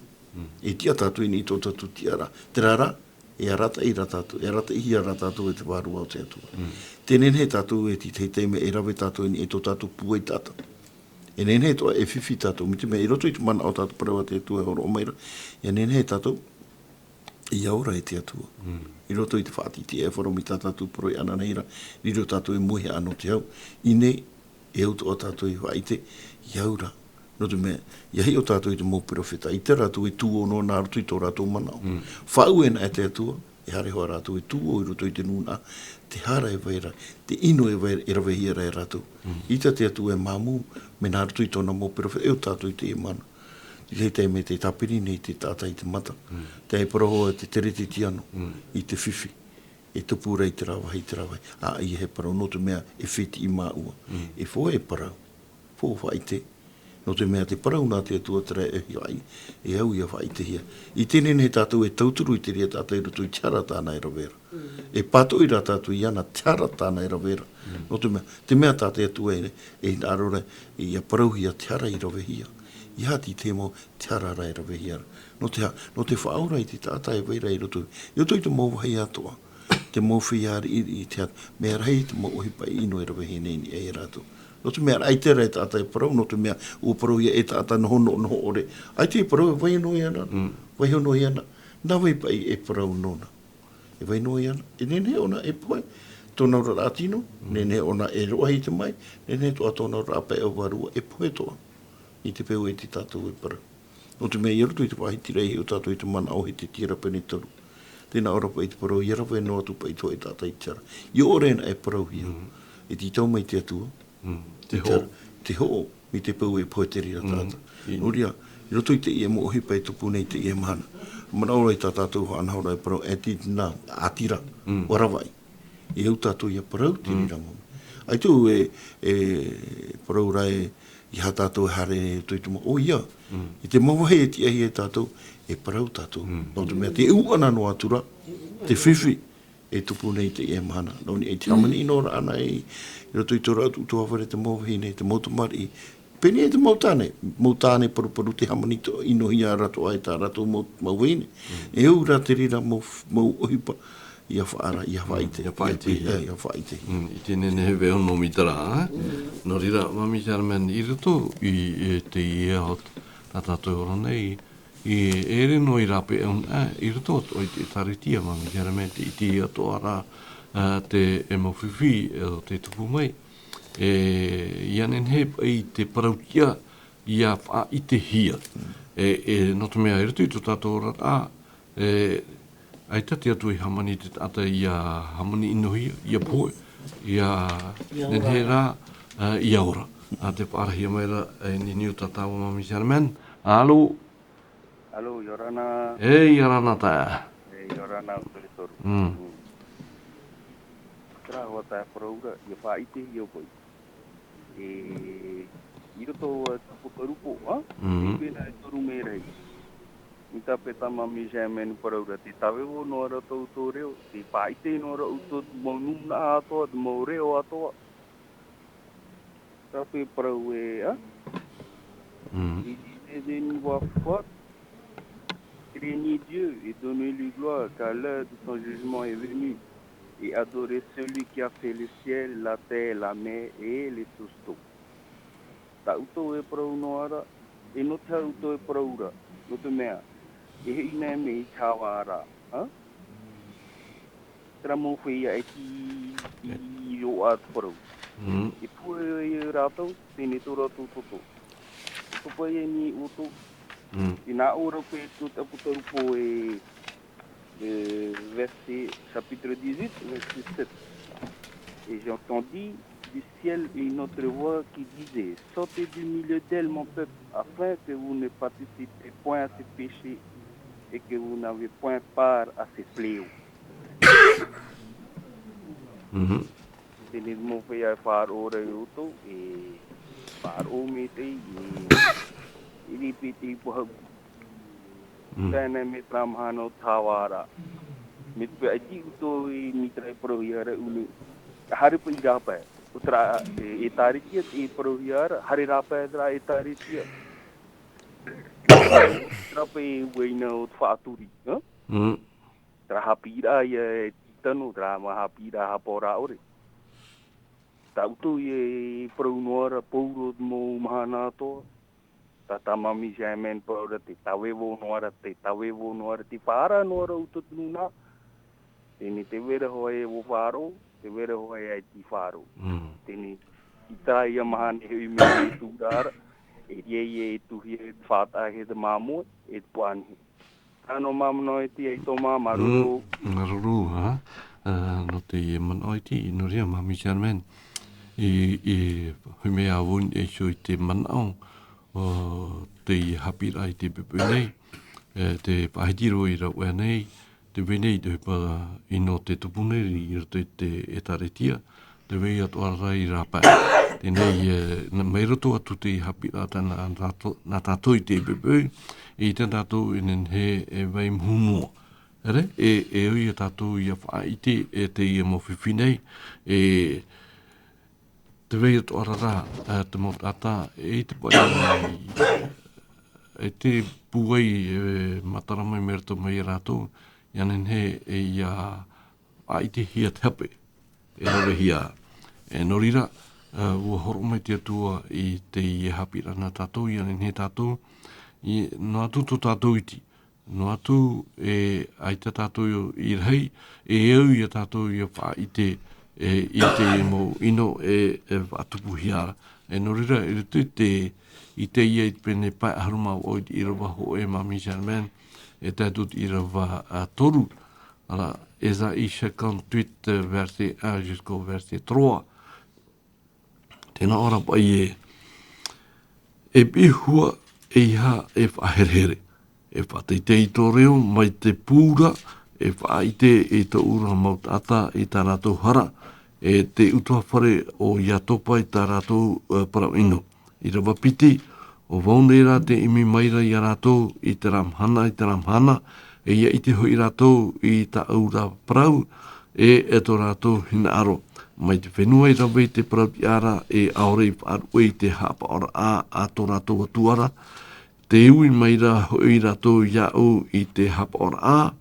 E tiʻa tātou i niʻa i tō tātou tiʻaraʻa. Terā rā, e arataʻi ra tātou, e arataʻihia ra tātou e te Vārua o te Atua. Tē nehenehe tātou e tei teitei mea e rave tātou i niʻa i tō tātou pūai taʻata. E nehenehe atoʻa e fifi tātou, mai te mea i roto i te manaʻo tā te parau a te Atua e hōroʻa mai ra, ʻia nehenehe tātou, ʻia ora e te Atua. Mm. I roto i te faʻatītīʻaifaro mai tā tātou parau i ʻānaʻanahia ra, riro tātou e moihaʻa nō te hau. I ʻō nei, e au atoʻa tātou i faʻaʻite, ʻia ora. Nō te mea, ʻia hiʻo tātou i te mau perofeta, ʻaita rātou e tuō noa nā roto i tō rātou manaʻo. Mm. Faʻaue ana e te Atua, e haere hoʻi rātou e tuō i roto i te nūnaʻa, te hara e vai ra, te ʻino e vai, e ravehia ra e rātou. Mm. ʻAita te Atua e māmū, mea nā roto i tōna mau perofeta, e au tātou i teie mahana. Tē teitei mea tē tāpiri nei te taʻata i te mata. Mm. Tē parau hoʻi te Teretetiano, mm, i te fifi. E tupu ra i terā vāhi, terā vāhi. ʻĀ, ʻoia e parau nō te mea e fētiʻi māua. Mm. E fō e parau. Fō faʻaʻite. Nō te mea te parau nā te Atua terā e hiaʻai. E au ʻia faʻaʻitehia. I teie nei tātou e tauturu i te reira taʻata i roto i te hara tāna e rave ra. Mm. E pātoʻi ra tātou iāna te hara tāna e rave ra. Mm. Nō te mea, te mea tā te Atua e, e hinaʻaro ra, ʻia parauhia te hara i ravehia. ʻIa tītau mau te hara ra e ravehia ra. Nō te aha, nō te faʻaora i te taʻata e vai ra i roto, i roto i te mau vāhi atoʻa. Te mau feiā riʻiriʻi, te aha, mea rahi te mau ʻohipa ʻino e ravehia nei, nei e rātou. Nō te mea, ʻaita rā e taʻata e parau, nō te mea, ʻua parau ia e taʻata noho, noho, noho ʻore. ʻAita e parau, e vaiiho noa iāna, vaiiho noa iāna. Nā vai paʻi e parau nōna. E vaiiho noa iāna. E nehenehe ʻōna e pohe, tōna oraraʻa tino, nehenehe ʻōna e roaʻa i te maʻi, nehenehe atoʻa tōna oraraʻa pae ʻo vārua, e pohe atoʻa. I te peu e tei tātou e parau. Nō te mea i roto i te faʻahitiraʻa i hiʻo tātou i te manaʻo hōʻē tiʻa pene toru. Tē nā ʻō ra paʻi te parau, ʻia rave noa atu paʻi te hōʻē taʻata i te hara. ʻIa ʻore anaʻe e parauhia. E tītau mai te Atua. Te hoʻo. Te hoʻo, mai te peu e pohe te reira taʻata. Nō reira, i roto i teie mau ʻohipa e tupu nei i teie mahana. Manaʻo ra i tā tātou faʻanahoraʻa e parau, e tītau, ʻātīrā, ʻua ravaʻi. E au tātou ʻia parau te reira mau. ʻAita e, e parau ra e, ʻeiaha tātou e haere i roto i te mau, ʻoia. I te mau vāhi e tiʻahia e tātou, e parau tātou. Nō te mea, te ʻūʻana noa atu ra, te fifi, e tupu nei i teie mahana. Nō niʻa i te hāmani ʻino ra ʻana i, i roto i tō rātou tuhaʻa fare te mau vahine, te mau tamariʻi. Pēnei te mau tāne, mau tāne paruparu te hāmani ʻinohia ra atoʻa e tā rātou mau, mau vahine. E au ra te reira mau, mau ʻohipa, ʻia faʻaara, ʻia faʻaʻite. ʻIa faʻaʻite, ʻia, ʻia faʻaʻite. I te nehenehe e ono mītera, ā? Nō reira, Māmī Charmaine, i roto i, e, teie ao tā tātou e ora nei, e ʻere noa i rāpae ʻōna, ā, i roto atoʻa i te ʻĒtārētia, Māmī Charmaine, tē ʻite atoʻa ra, ā, te, e mau fifi, e, o tē tupu mai. E, ʻia nehenehe paʻi te parau tiʻa, ʻia faʻaʻitehia. E, e, nō te mea, i roto i tō tātou oraraʻa, e, ʻaita te Atua i hāmani te taʻata ʻia hāmani ʻinohia, ʻia pohe, ʻia nehenehe ra, ā, ʻia ora. Ā, tē faʻaarahia mai ra, e, Niniu Tātāua Māmī Charmaine. Alo? Alo, ʻia ora na. E, ʻia ora na taeaʻe. E, ʻia ora na, ʻoutou e toru. Mm. Mm. Terā hoʻi tā parau ra, ʻia faʻaʻitehia paʻi. E, i roto, ā, tupu ka rupo, ā? Mm. E pēnā e toru mea rahi. Mai tā paʻi tā Māmī Charmaine parau ra, tē tāvevo noa ra tō ʻoutou reo, tē faʻaʻite noa ra ʻoutou te mau nūnaʻa atoʻa, te mau reo atoʻa. Terā paʻi parau ē, ā? Mm. Il disait d'une voix forte, craignez Dieu et donnez-lui gloire, car l'heure de son jugement est venue, et adorez celui qui a fait le ciel, la terre, la mer et les sources d'eau. Tā ʻoutou e parau noa ra, e nō te aha ʻoutou e parau ra, nō te mea, e hoʻi nei mea i te hāvā ra, ā? Terā mau feiā e tei, i, i roaʻa te parau. Mm. E pūai rātou, teie tō rātou toto. E topa ia nei ʻoutou. Mm. I nā ʻō ra paʻi tō te ʻApokalupo e, e, verset, chapitre dix-huit, verset sept. Et j'entendis du ciel une autre voix qui disait, sortez du milieu d'elle, mon peuple, afin que vous ne participez point à ses péchés et que vous n'avez point part à ses fléaux. Mhm. Teie mau feiā e faʻaroʻo ra ia ʻoutou, e faʻaroʻo maitaʻi, e, e rīpiti i pahau. Mm. Tae noa mai terā mahana o te hāvā ra. Mai te peu ʻaita ʻoutou i, mai terā e parauhia ra ʻōna. Haere paʻi i rāpae. ʻO terā, e, ʻĒtārētia, e parauhia ra, haere rāpae terā ʻĒtārētia. Terā paʻi uaina o te faʻaturi, ā? Mm. Terā haʻapiʻiraʻa ia e titano, terā mau haʻapiʻiraʻa haʻapaʻo ra ʻore. Tā ʻoutou e parau noa ra pauroa te mau mahana atoʻa. Tā tā Māmī Simon parau ra tē tāvevo noa ra, tē tāvevo noa ra, tē faʻaara noa ra ʻoutou te nūnaʻa. Teie nei tē vai ra hoʻi e ʻua faʻaroʻo, tē vai ra hoʻi e ʻaita i faʻaroʻo. Mm. Teie nei, i terā ia mahana e hoʻi mai i tū ra, e riro ia e tuhi e faʻataʻahia te māmoe, e te puaʻanihi. Ano māmā nō e te ai tō mā, māuruuru. Mm, māuruuru, ā? Ā, nō te manaʻo iti, nō reira, Māmī Simon. I, i, hui mai ā vau e hōʻē i te manaʻo, ʻo te haʻapiʻiraʻa i te poʻipoʻi nei, e, te faʻahiti roa i rāpae nei, te vai nei te ʻohipa ʻino tē tupu nei i roto i te ʻĒtārētia, te vai atoʻa ra i rāpae. Teie nei, e, nā, mai roto atu te haʻapiʻiraʻa tā, nā, nā tātou, nā tātou i te poʻipoʻi, e ʻite tātou e nehenehe e vai mohu noa. Ere, e, e ui ia tātou ia faʻaʻite, e teie mau fifi nei, e, te vai atoʻa ra, e, te mau taʻata, e, i te pae, e te pūai e matara mai mai roto mai iā rātou, ʻia nehenehe e ʻia faʻaʻitehia te hape e ravehia. E nō reira, ua horo mai te Atua i teie haʻapiʻiraʻa nā tātou, ʻia nehenehe tātou, noa atu tō tātou iti, noa atu e ʻaita tātou i rahi, e au iā tātou ʻia faʻaʻite i teie mau ʻino e faʻatupuhia ra. E nō reira, i roto i te, i teie i te pene pae ʻahuru mā vaʻu i te ʻīrava hōʻē, Māmī Germaine, e tae atu i te ʻīrava toru, ʻAra, Ésaïe cinquante-huit, verset un jusqu'au verset trois. Tēnā ʻoe ra paʻi ē, e piʻi hua ʻeiaha e faʻaherehere, e faʻateitei i tō reo mai te pū ra, e faʻaʻite i tō ʻoe ra mau taʻata i tā rātou hara, e te ʻutuāfare o Iatopa i tā rātou parau ʻino. ʻĪrava piti, ʻo vau nei rā tē ʻimi mai ra iā rātou i terā mahana, i terā mahana, e ʻia ʻite hoʻi rātou i tāʻu ra parau, e, e tō rātou hinaʻaro. Mai te fenua i rave i te parau tiʻa ra, e ʻaore i faʻaruʻe i te haʻapaʻoraʻa a tō rātou Atua ra, tē ui mai ra hoʻi rātou iāʻu i te haʻapaʻoraʻa,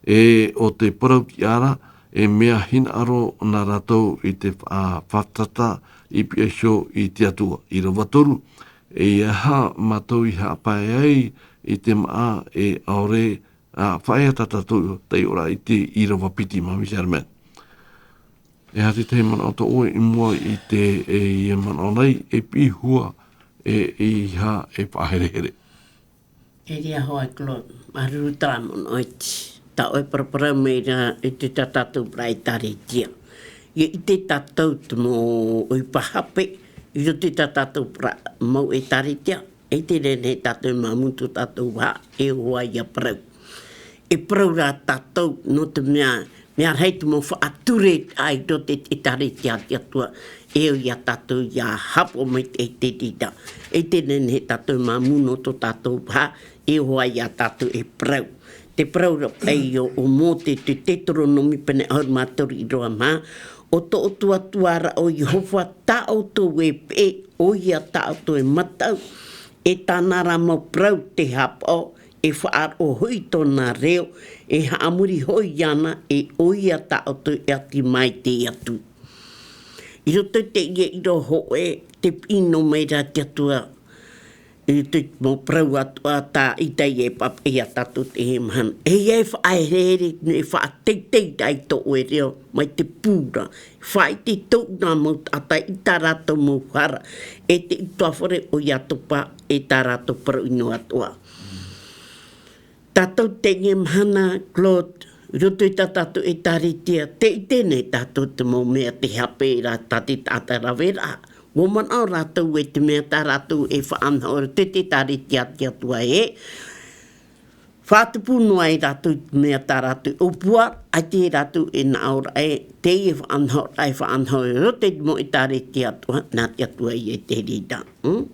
e ʻo te parau tiʻa ra, e mea hinaʻaro nā rātou i te faʻa-, faʻatata i pihaʻi iho i te Atua. ʻĪrava toru, ʻeiaha mātou i haʻapae ai i te māʻa, e ʻaore, ā, faʻaea tā tātou taiʻoraʻa i te ʻīrava piti, Māmī Germaine. E aha te tahi manaʻo tō ʻoe i mua i te, e, e manaʻo nei, e piʻi hua, e, ʻeiaha e faʻaherehere? E ʻere hoʻi, Claude, māuruuru terā manaʻo iti. Tā ʻoe e paraparau mai ra i te tā tātou parau ʻĒtārētia. ʻIa ʻite tātou te mau ʻohipa hape, i roto i tā tātou parau mau ʻĒtārētia, e ʻite ra nehenehe tātou e māmū tō tātou vaha, e ʻua ʻia parau. E parau rā tātou, nō te mea, mea rahi te mau faʻature i roto i te ʻĒtārētia a te Atua, e au iā tātou ʻia haʻapaʻo mai te, te reira. E ʻite ra nehenehe tātou e māmū nō tō tātou vaha, e ʻua iā tātou e parau. Te parau ra paʻi ʻo, ʻo Mōte, te Teuteronome pene ʻahuru mā toru, ʻīrava maha, ʻo tō ʻoutou Atua ra ʻo Iehova tā ʻoutou e peʻe, ʻoia tā ʻoutou e mataʻu, e tāna ra mau parau tē haʻapaʻo, e faʻaroʻo hoʻi i tōna reo, e haʻamori hoʻi iāna, e ʻoia tā ʻoutou e ʻati maitaʻi atu. I roto i teie ʻīrava hōʻē, tē piʻi noa mai ra te Atua, i te mau parau atoʻa tā Isaia e pāpaʻi iā tātou i teie mahana. E ʻia faʻaherehere, e faʻateitei i tō ʻoe reo, mai te pū ra. Faʻaʻite i tō ʻoe ra mau taʻata i tā rātou mau hara, e te ʻutuāfare o Iatopa, e tā rātou parau ʻino atoʻa. Tātou teie mahana, Claude, i roto i tā tātou ʻĒtārētia, tē ʻite nei tātou te mau mea tē hape ra tā te taʻata raveraʻa. ʻUa manaʻo rātou e te mea tā rātou e faʻanaho i roto i te ʻĒtārētia a te Atua ē, faʻatupu noa ai rātou i te mea tā rātou e ʻōpua, ʻaita rātou e naʻo ra ē, teie faʻanahoraʻa e faʻanaho i roto i te mau ʻĒtārētia atoʻa, nā te Atua ïa i te reira. Hmm?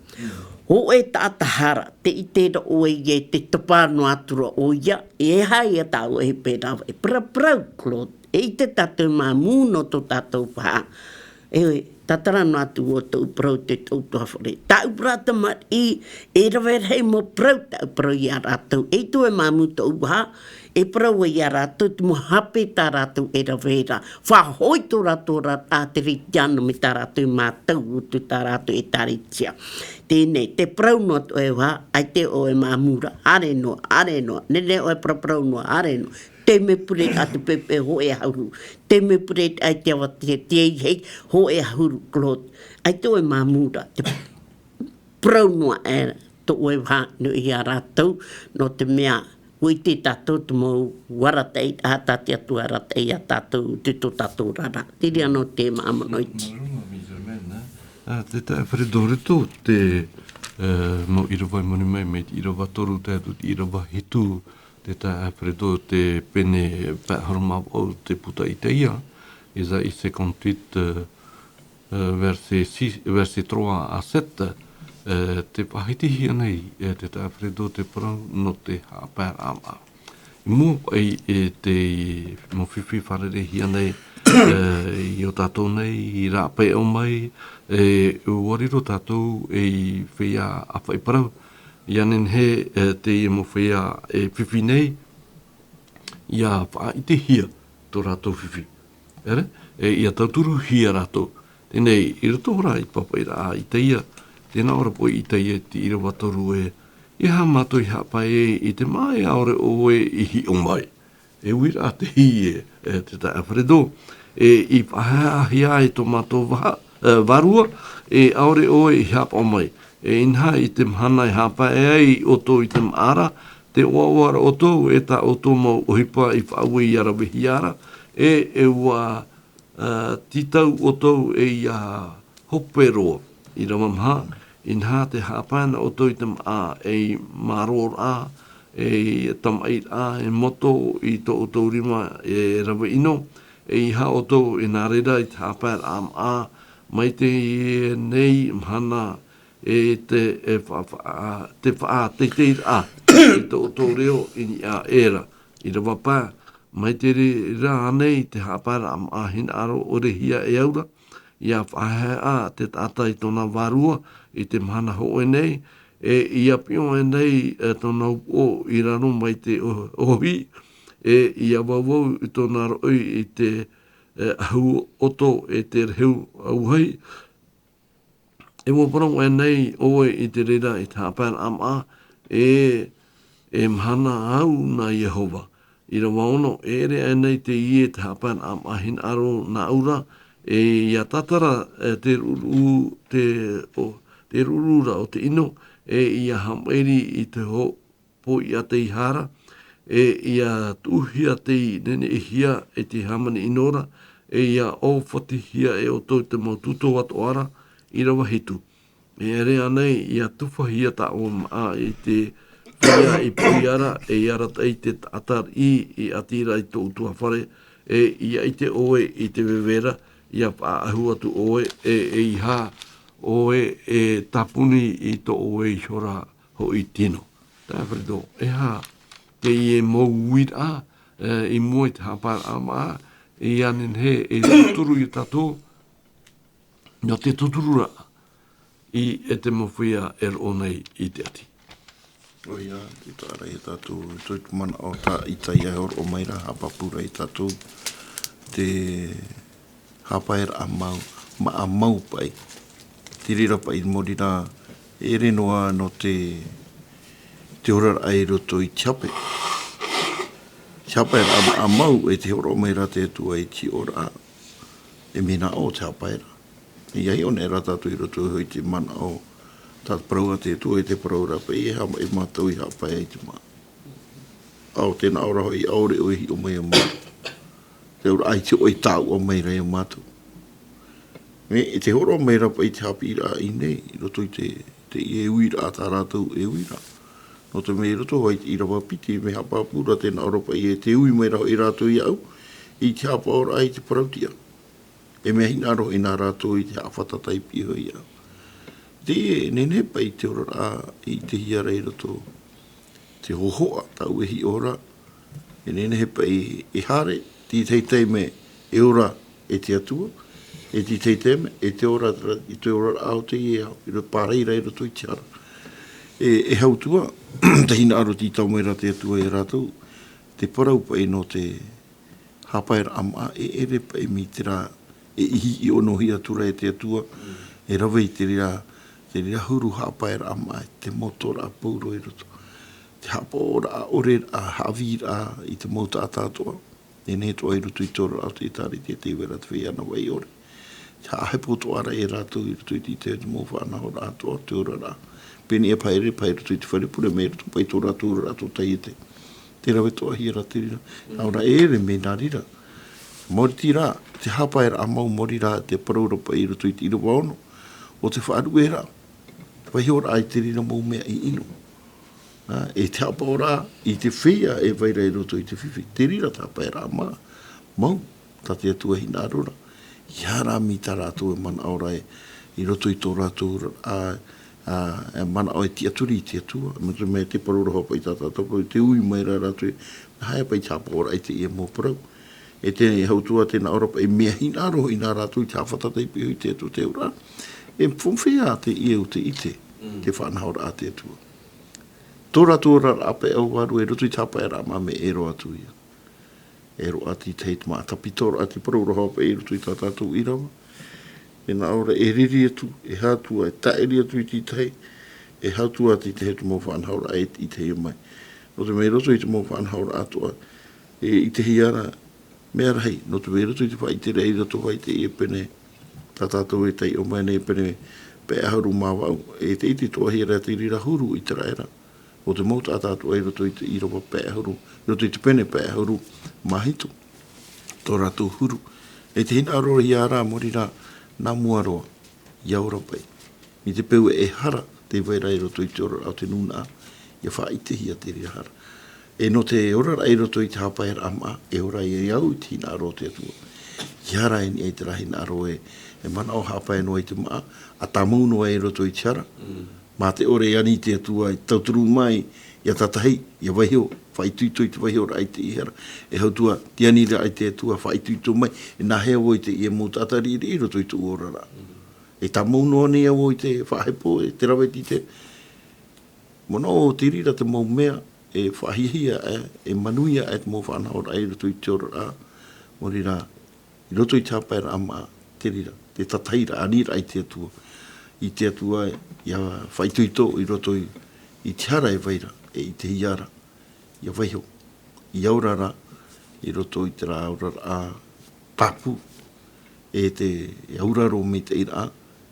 Hōʻē taʻata hara, tē ʻite ra ʻoe ïa i te topa noa atu ra ʻoia, e aha ïa tāʻu e pē rave, e paraparau, Claude, e ʻite tātou māmū nō tō tātou vaha. E, tatara noa atu ʻo tōʻu parau te tōʻu ʻutuāfare. Tāʻu parau tamariʻi, e rave rahi mau parau tāʻu parau iā rātou. E ʻite ʻoe māmū tōʻu vaha, e parau iā rātou te mau hape tā rātou e rave ra. Faʻahoʻi tō rātou ra, a te Kiristiano mai tā rātou mātau atu tā rātou ʻĒtārētia. Teie nei, tē parau noa atu ʻoe vaha, ʻaita ʻoe māmū ra, haere noa, haere noa, nehenehe ʻoe e paraparau noa, haere noa. Te mea pure atu pepe hōʻē ʻahuru. Te mea pure atu te avatea, te ʻahiʻahi, hōʻē ʻahuru, Claude. ʻAita ʻoe māmū ra, te parau noa aʻe tō ʻoe vaha nō iā rātou, nō te mea, ʻua ʻite tātou te mau arataʻiraʻa tā te Atua arataʻi iā tātou, te tō tātou oraraʻa. Te reira noa te manaʻo iti. Māuruuru, Māmī Germaine, ā. Ā, te taeaʻe Alfredo, i roto i te, ā, mau ʻīrava i muri mai, mai te ʻīrava toru, tae atu i te ʻīrava hitu, te taeaʻe Alfredo, te pene pae ʻahuru mā vaʻu te puta Isaia, Isaïe cinquante-huit, ā, ā, verset six, verset trois à sept, ā, tē faʻahitihia nei, ā, te taeaʻe Alfredo, te parau nō te haʻapaeraʻa. I mua paʻi i te mau fifi fārereihia nei, ā, i ō tātou nei, i rāpae ʻō mai, ā, ʻua riro tātou ei feiā ʻāfaʻi parau, ʻIa nehenehe, e, teie mau feiā e fifi nei, ʻia faʻaʻitehia tō rātou fifi. ʻEre, e, ʻia tauturuhia rātou. Teie nei, i roto rā i te pāpaʻiraʻa a Itaia, tē nā ʻō ra paʻi Itaia i te ʻīrava toru ē, ʻeiaha mātou i haʻapae ai i te māʻa e ʻaore ʻoe i hiʻo mai. E uiraʻa te hī e, e te taeaʻe Alfredo, e, i faʻaheahia ai tō mātou vaha, e, vārua, e ʻaore ʻoe i haʻapaʻo mai. E inaha i te mahana e haʻapae ai ʻoutou i te māʻa ra, tē ʻoaʻoa ra ʻoutou, e tā ʻoutou mau ʻohipa i faʻaue ʻia ravehia ra, e, e ʻua, e, tītau ʻoutou e ʻia hope roa. ʻĪrava maha, inaha tē haʻapae na ʻoutou i te māʻa ei mārōraʻa, ei tamaʻiraʻa, e moto i tō ʻoutou rima e rave ʻino, ʻeiaha ʻoutou e nā reira i te haʻapaeraʻa māʻa, mai teie nei mahana e te, e fa-, fa-, te faʻateiteiraʻa i tō ʻoutou reo i niʻa aʻe ra. ʻĪrava pae, mai te reira ānei te haʻapaeraʻa māʻa hinaʻaro ʻorehia e au ra, ʻia faʻaheaheaʻa te taʻata i tōna vārua i te mahana hōʻē nei, e ʻia piʻo aʻe nei, e, tōna upoʻo i raro mai te ʻo-, ʻohipa, e ʻia vauvau i tōna roʻi i te, e, ʻahu ʻoto e te rehu auahi. E ʻua parau aʻe nei ʻoe i te reira i te haʻapaeraʻa māʻa, e, e mahana au nā Iehova. ʻĪrava ono, e ʻere aʻe nei teie te haʻapaeraʻa māʻa hinaʻaro nāʻu ra, e ʻia tātara, e, te ruʻuruʻu, te, o, te ruʻuruʻu ra o te ʻino, e ʻia haʻamaʻiri i te ho-, pōʻiʻa tei hara, e ʻia tuʻuhia tei neneʻihia e te hāmani ʻino ra, e ʻia ʻōfatihia e ʻoutou te mau tūtō atoʻa ra, ʻīrava hitu. E ʻere ānei, ʻia tufaʻihia tāʻua māʻa i te feiā i poʻia ra, e ʻia arataʻi te taʻata riʻi i ʻati ra i tō ʻoutou fare, e ʻia ʻite ʻoe i te veve ra, ʻia faʻaʻahu atu ʻoe, e, ʻeiaha ʻoe e tāpuni i tō ʻoe iho ra hoʻi tino. Taeaʻe Alfredo, e aha teie mau uiraʻa, e, i mua i te haʻapaeraʻa māʻa, ʻia nehenehe e tauturu ia tātou, nō te tautururaʻa i, e te mau feiā e roʻo nei i te ʻati. ʻOia, tē taʻa ra ia tātou, tō te manaʻo tā Itaia e hōroʻa mai ra, haʻapāpū ra ia tātou, te haʻapaeraʻa mau, māʻa mau paʻi. Te reira paʻi i muri ra, e ʻere noa nō te, te oraraʻa i roto i te hape. Te haʻapaeraʻa māʻa mau, e tē hōroʻa mai ra te Atua i te hiʻoraʻa, e mea nā ʻō te haʻapaeraʻa. ʻIa hiʻo nei rā tātou i roto iho i te manaʻo, tā te parau a te Atua i te parau ra paʻi, e haʻamaʻi mātou i haʻapae i te māʻa. ʻAore, tē nā ʻō ra hoʻi, ʻaore ʻoe i hiʻo mai ia mātou. Te auraʻa i te hōʻē tāuʻa mai ra ia mātou. Mea, e tē hōroʻa mai ra paʻi te haʻapiʻiraʻa i ʻō nei, i roto i te, teie uiraʻa tā rātou e ui ra. Nō te mea i roto hoʻi i te ʻīrava piti, mea haʻapāpū ra tē nā ʻō ra paʻi e tē ui mai ra hoʻi rātou iāʻu, i te haʻapaʻoraʻa i te parau-tiʻa. E mea hinaʻaro hoʻi nā rātou i te haʻafata taipiʻo iāʻu. Teie, e nehenehe paʻi te oraraʻa i ʻitehia ra i roto te hōhoʻa, tāʻu e hiʻo ra, e nehenehe paʻi e haere, te tahi taime e ora e te Atua, e te tahi taime, e te ora, i te oraraʻa o teie ao, i roto pārahi ra i roto i te hara. E, e hau atu ā, tē hinaʻaro tītau mai ra te Atua ia rātou, te parau paʻi nō te haʻapaeraʻa māʻa, e ʻere paʻi mai terā, e hiʻo-, hiʻo-, hiʻonohia atu ra e te Atua, e rave i te reira, te reira huru haʻapaeraʻa māʻa, te motoraʻa pauroa i roto. Te haʻapaʻoraʻa ʻore, a, haʻavīraʻa i te mau taʻata atoʻa. E nehenehe atoʻa i roto i te oraraʻa o te ʻĒtārētia tei vai ra te feiā navaʻi ʻore. Te haʻahepo atoʻa ra e rātou i roto i te, i te mau faʻanahoraʻa atoʻa, te oraraʻa. Pēneiaʻe paʻi e ʻere, paʻi i roto i te fare pure, mai roto paʻi i tō rātou oraraʻa tōtaiete. Tē rave atoʻahia ra te reira. Nā ʻō ra e ʻere mai nā reira. Maori atu ra, te haʻapaeraʻa mau, maori ra te parau ra paʻi i roto i te ʻīrava ono. ʻO te faʻaruʻeraʻa. Te vaihoraʻa i te reira mau mea ʻino. Ā, e te haʻapaʻoraʻa i te feiā e vai ra i roto i te fifi. Te reira te haʻapaeraʻa mā-, mau, tā te Atua e hinaʻaro ra. ʻIa haere mai tā rātou e manaʻo ra e, i roto i tō rātou ra, ā, ā, e manaʻo e tiʻaturi i te Atua. Nō te mea te parau ra hoʻi paʻi tā tātou, te ui mai ra rātou, nā hea paʻi te haʻapaʻoraʻa i teie mau parau. E te hau atu ā tē nā ʻō ra paʻi e mea hinaʻaro hoʻi nā rātou i te haʻafata taipiʻo i te Atua te auraʻa. E fofo ā teie ʻo te ʻite, te faʻanahoraʻa a te Atua. Tō rātou oraraʻa pae ʻauvaru i roto i te haʻapaeraʻa māʻa mea ʻē roa atu ia. E roaʻa te tahi te māʻa tāpitoraʻa te parau ra hoʻi i roto i tā tātou ʻīrava. E nā ʻō ra e riri atu, e hātua, e tāʻiri atu i te tahi, e hātua te tahi te mau faʻanahoraʻa e ʻitehia mai. Nō te mea i roto i te mau faʻanahoraʻa atoʻa, e ʻitehia ra, mea rahi, nō te mea i roto i te faʻaʻite ra i roto hoʻi te ʻie pene, tā tātou e taiʻo mai nei pene, pae ʻahuru mā vaʻu, e te ʻite atoʻa hia ra te reira huru i te raʻa ra. O te mau taʻata atoʻa i roto i te ʻīrava pae ʻahuru, i roto i te pene pae ʻahuru mā hitu. Tō rātou huru. E te hinaʻaro hia ra, mō reira, nā mua roa, ʻia ora paʻi. I te peu e hara te vai ra i roto i te oraraʻa o te nūnaʻa, ʻia faʻaʻitehia te reira hara. E nō te oraraʻa i roto i te haʻapaeraʻa māʻa, e ora ia au i te hinaʻaro o te Atua. ʻIa hara e niʻa i terā hinaʻaro e, e manaʻo haʻapae noa i te māʻa, ʻa tāmau noa i roto i te hara. Mm. Mā te ʻore ani te Atua i tauturu mai, ʻia tātahi, ʻia vaiho, faʻaitoito i te vaihoraʻa i te hara. E hautua, te aniraʻa i te Atua, faʻaitoito mai, e nāhea vau i te ʻie mau taʻata riʻiriʻi i roto i tōʻu oraraʻa. Mm. E tāmau noa nei au i te faʻahepo, e te rave i te, manaʻo te reira te mau mea, e faʻahiahia, e, e manuia, e te mau faʻanahoraʻa i roto i te oraraʻa, mō reira, i roto i te haʻapaeraʻa māʻa, te reira, te tātahi ra, aniraʻa i te Atua. I te Atua, ʻia faʻaitoito i roto i, i te hara e vai ra, e ʻitehia ra, ʻia vaiho, ʻia ora ra, i roto i terā oraraʻa pāpū, e te, e auraro maitaʻiraʻa,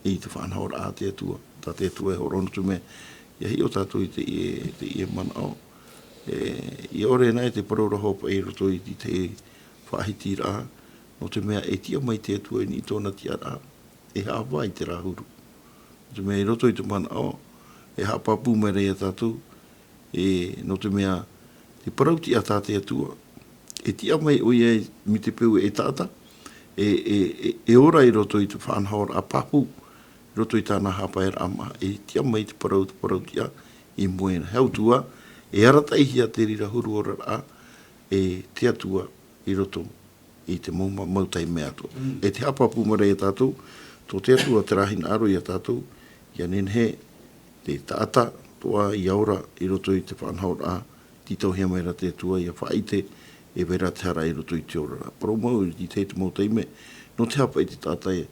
i te faʻanahoraʻa a te Atua, tā te Atua e hōroʻa nō te mea, ʻia hiʻo tātou i te ʻie, te ʻie manaʻo, e, ʻia ʻore ana e te parau ra hoʻi i roto i te, te faʻahitiraʻa, nō te mea e tiʻa mai te Atua i niʻa i tōna tiʻaraʻa, e haʻavā i terā huru. Nō te mea i roto i te manaʻo, e haʻapāpū mai ra ia tātou, e, nō te mea, te parau tiʻa tā te Atua, e tiʻa mai ʻoia mai te peu e taʻata, e, e, e, e ora i roto i te faʻanahoraʻa pāpū, i roto i tāna haʻapaeraʻa māʻa, e tiʻa mai te parau, te parau tiʻa, i mua i na. He ʻautua, e arataʻihia te reira huru oraraʻa, e te Atua, i roto i te mau, mau, mau taime atoʻa. Mm. E te haʻapāpū mai ra ia tātou, tō te Atua terā hinaʻaro ia tātou, ʻia nehenehe te taʻata atoʻa ʻia ora i roto i te faʻanahoraʻa, tītauhia mai ra te Atua ʻia faʻaʻite, e vai ra te hara i roto i te oraraʻa. Parau mau, i te, te mau taime, nō te aha paʻi te taʻata e,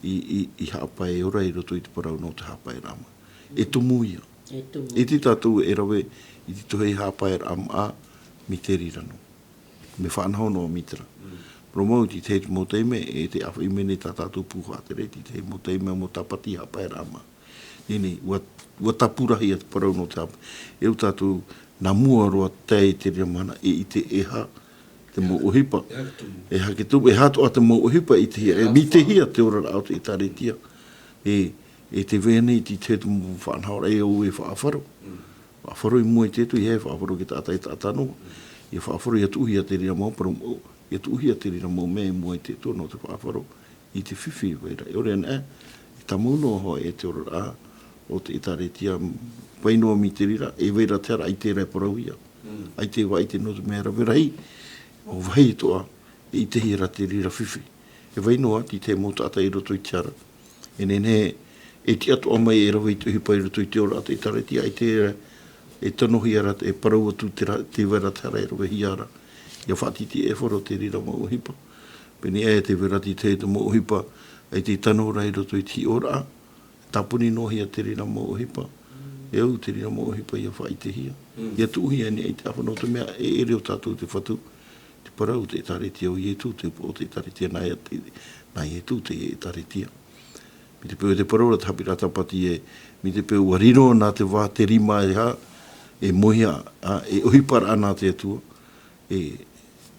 i, i, i haʻapae e ora i roto i te parau nō te haʻapaeraʻa māʻa. E tumu ia. E tumu. E te tātou e rave, i te tohe haʻapaeraʻa māʻa, mai te reira noa. Mea faʻanaho noa mai terā. Mm. Parau mau i te tahi mau taime, e te ʻāfaʻi mai nei tā tātou pū faʻatere, i te tahi mau taime mau tāpati haʻapaeraʻa māʻa. Nei, nei, ʻua, ʻua tāpura hia te parau nō te haʻapae. E au tātou, nā mua roa tae i te reira mahana, e ʻite e aha te mau ʻohipa. E aha te tumu. E aha te tumu, e aha atoʻa te mau ʻohipa i ʻitehia, e ʻitehia te oraraʻa o te ʻĒtārētia. E, e te vai nei i te tahi mau faʻanahoraʻa e au e faʻafaro. Mm. Faʻafaro i mua i te Atua, ʻeiaha e faʻafaro i te taʻata, e taʻata noa. ʻIa faʻafaro, ʻia tuʻuhia te reira mau parau, ʻia tuʻuhia te reira mau mea i mua i te Atua nō te faʻafaro i te fifi e vai ra. E ʻore ana, e tāmau noa hoʻi e te oraraʻa o te ʻĒtārētia, vai noa mai te reira, e vai ra te hara, ʻaita rā e parauhia. Mm. ʻAita e faʻaʻite nō te mea rave rahi, mau vāhi atoʻa, e ʻitehia ra te reira fifi. E vai noa, te tahi mau taʻata i roto i te hara. E nehenehe, e tiʻa atoʻa mai e rave i te ʻohipa i roto i te oraraʻa o te ʻĒtārētia, ʻaita e, e tonohia ra, e parau atu te ra-, te vai ra te hara e ravehia ra. ʻIa faʻatītīʻaifaro te reira mau ʻohipa. Pēneiaʻe te vai ra te tahi mau ʻohipa, ʻaita e tano ra i roto i te hiʻoraʻa, tāpuni noa hia te reira mau ʻohipa. E au te reira mau ʻohipa ʻia faʻaʻitehia. Mm. ʻIa tuʻuhia i niʻa i te ʻāfa nō te mea e ʻere ʻo tātou te fatu, te parau o te ʻĒtārētia o Ietu, te upoʻo o te ʻĒtārētia nā, nā Ietu te ʻĒtārētia. Mai te peu te parau ra te haʻapiʻiraʻa tāpati e, mai te peu ʻua riro nā te vā te rima e aha, e moʻehia, ā, e ʻohipa ra nā te Atua, e,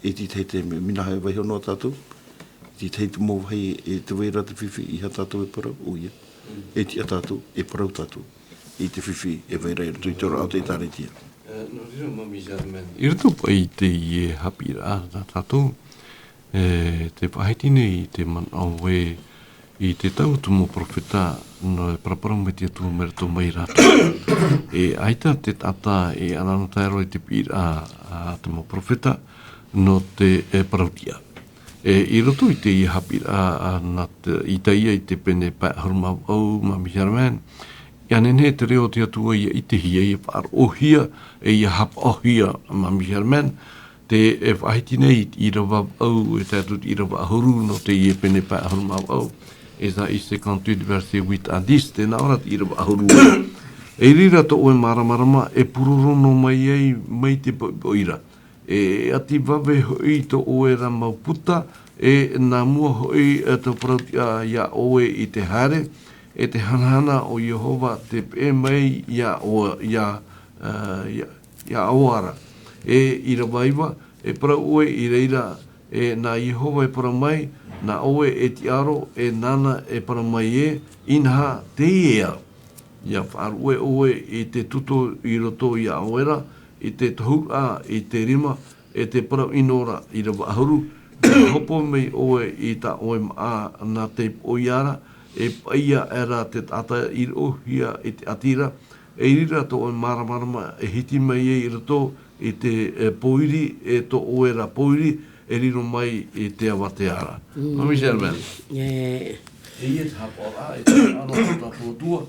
e te tahi te mea, mea nā hea e vaiho noa tātou, e te tahi te mau vāhi, e te vai ra te fifi, ʻeiaha tātou e parau, ʻoia. E tiʻa tātou, e parau tātou i te fifi e vai ra i roto i te oraraʻa o te ʻĒtārētia. E, nō reira, Mami Germaine. I roto paʻi i teie haʻapiʻiraʻa nā tātou, e, tē faʻahiti nei te manaʻo ē, i te tau o te mau perofeta, nō e paraparau mai te Atua mai roto mai ia rātou. E, ʻaita te taʻata e ʻanaʻanatae roa i te piʻiraʻa a te mau perofeta, nō te, e, parau tiʻa. E, i roto i teie haʻapiʻiraʻa, a, nā te, Isaia i te pene pae ʻahuru mā vaʻu, Mami Germaine, ʻia nehenehe te reo o te Atua ʻia ʻitehia, ʻia faʻaroʻohia, e ʻia hapaʻohia, Māmī Germaine, te, e faʻahiti nei i te ʻīrava vaʻu, e tae atu i te ʻīrava ʻahuru nō teie pene pae ʻahuru mā vaʻu, Ésaïe cinquante-huit, verset huit à dix, tē nā ʻō ra te ʻīrava ʻahuru. I reira tō ʻoe māramarama, e pūroro noa mai ai, mai te poʻipoʻi ra. E ʻati vave hoʻi tō ʻoe ra mau puta, e nā mua hoʻi, e, tō parautiʻa iā ʻoe i te haere, e te hanahana o Iehova te peʻe mai iā ʻoe, iā, e, iā, iā ʻoe ra. E ʻīrava iva, e parau ʻoe i reira, e nā Iehova e parau mai, nā ʻoe e tiʻaro, e nāna e parau mai ē, inaha, teie au. ʻIa faʻaruʻe ʻoe i te tuto i roto iā ʻoe ra, i te tohuraʻa, i te rima, e te parau ʻino ra, ʻīrava ʻahuru, ʻia hopo mai ʻoe i tā ʻoe māʻa nā te poʻia ra, e paʻia aʻera te taʻata i roʻohia i te ʻati ra, e i reira tō ʻoe māramarama e hiti mai ai i roto i te, e, pōiri, e tō ʻoe ra pōiri, e riro mai i te avatea ra. Mm. Māmī Germaine. E. E ia te hapaʻoraʻa, e te hapaʻoraʻa o tō tātou Atua,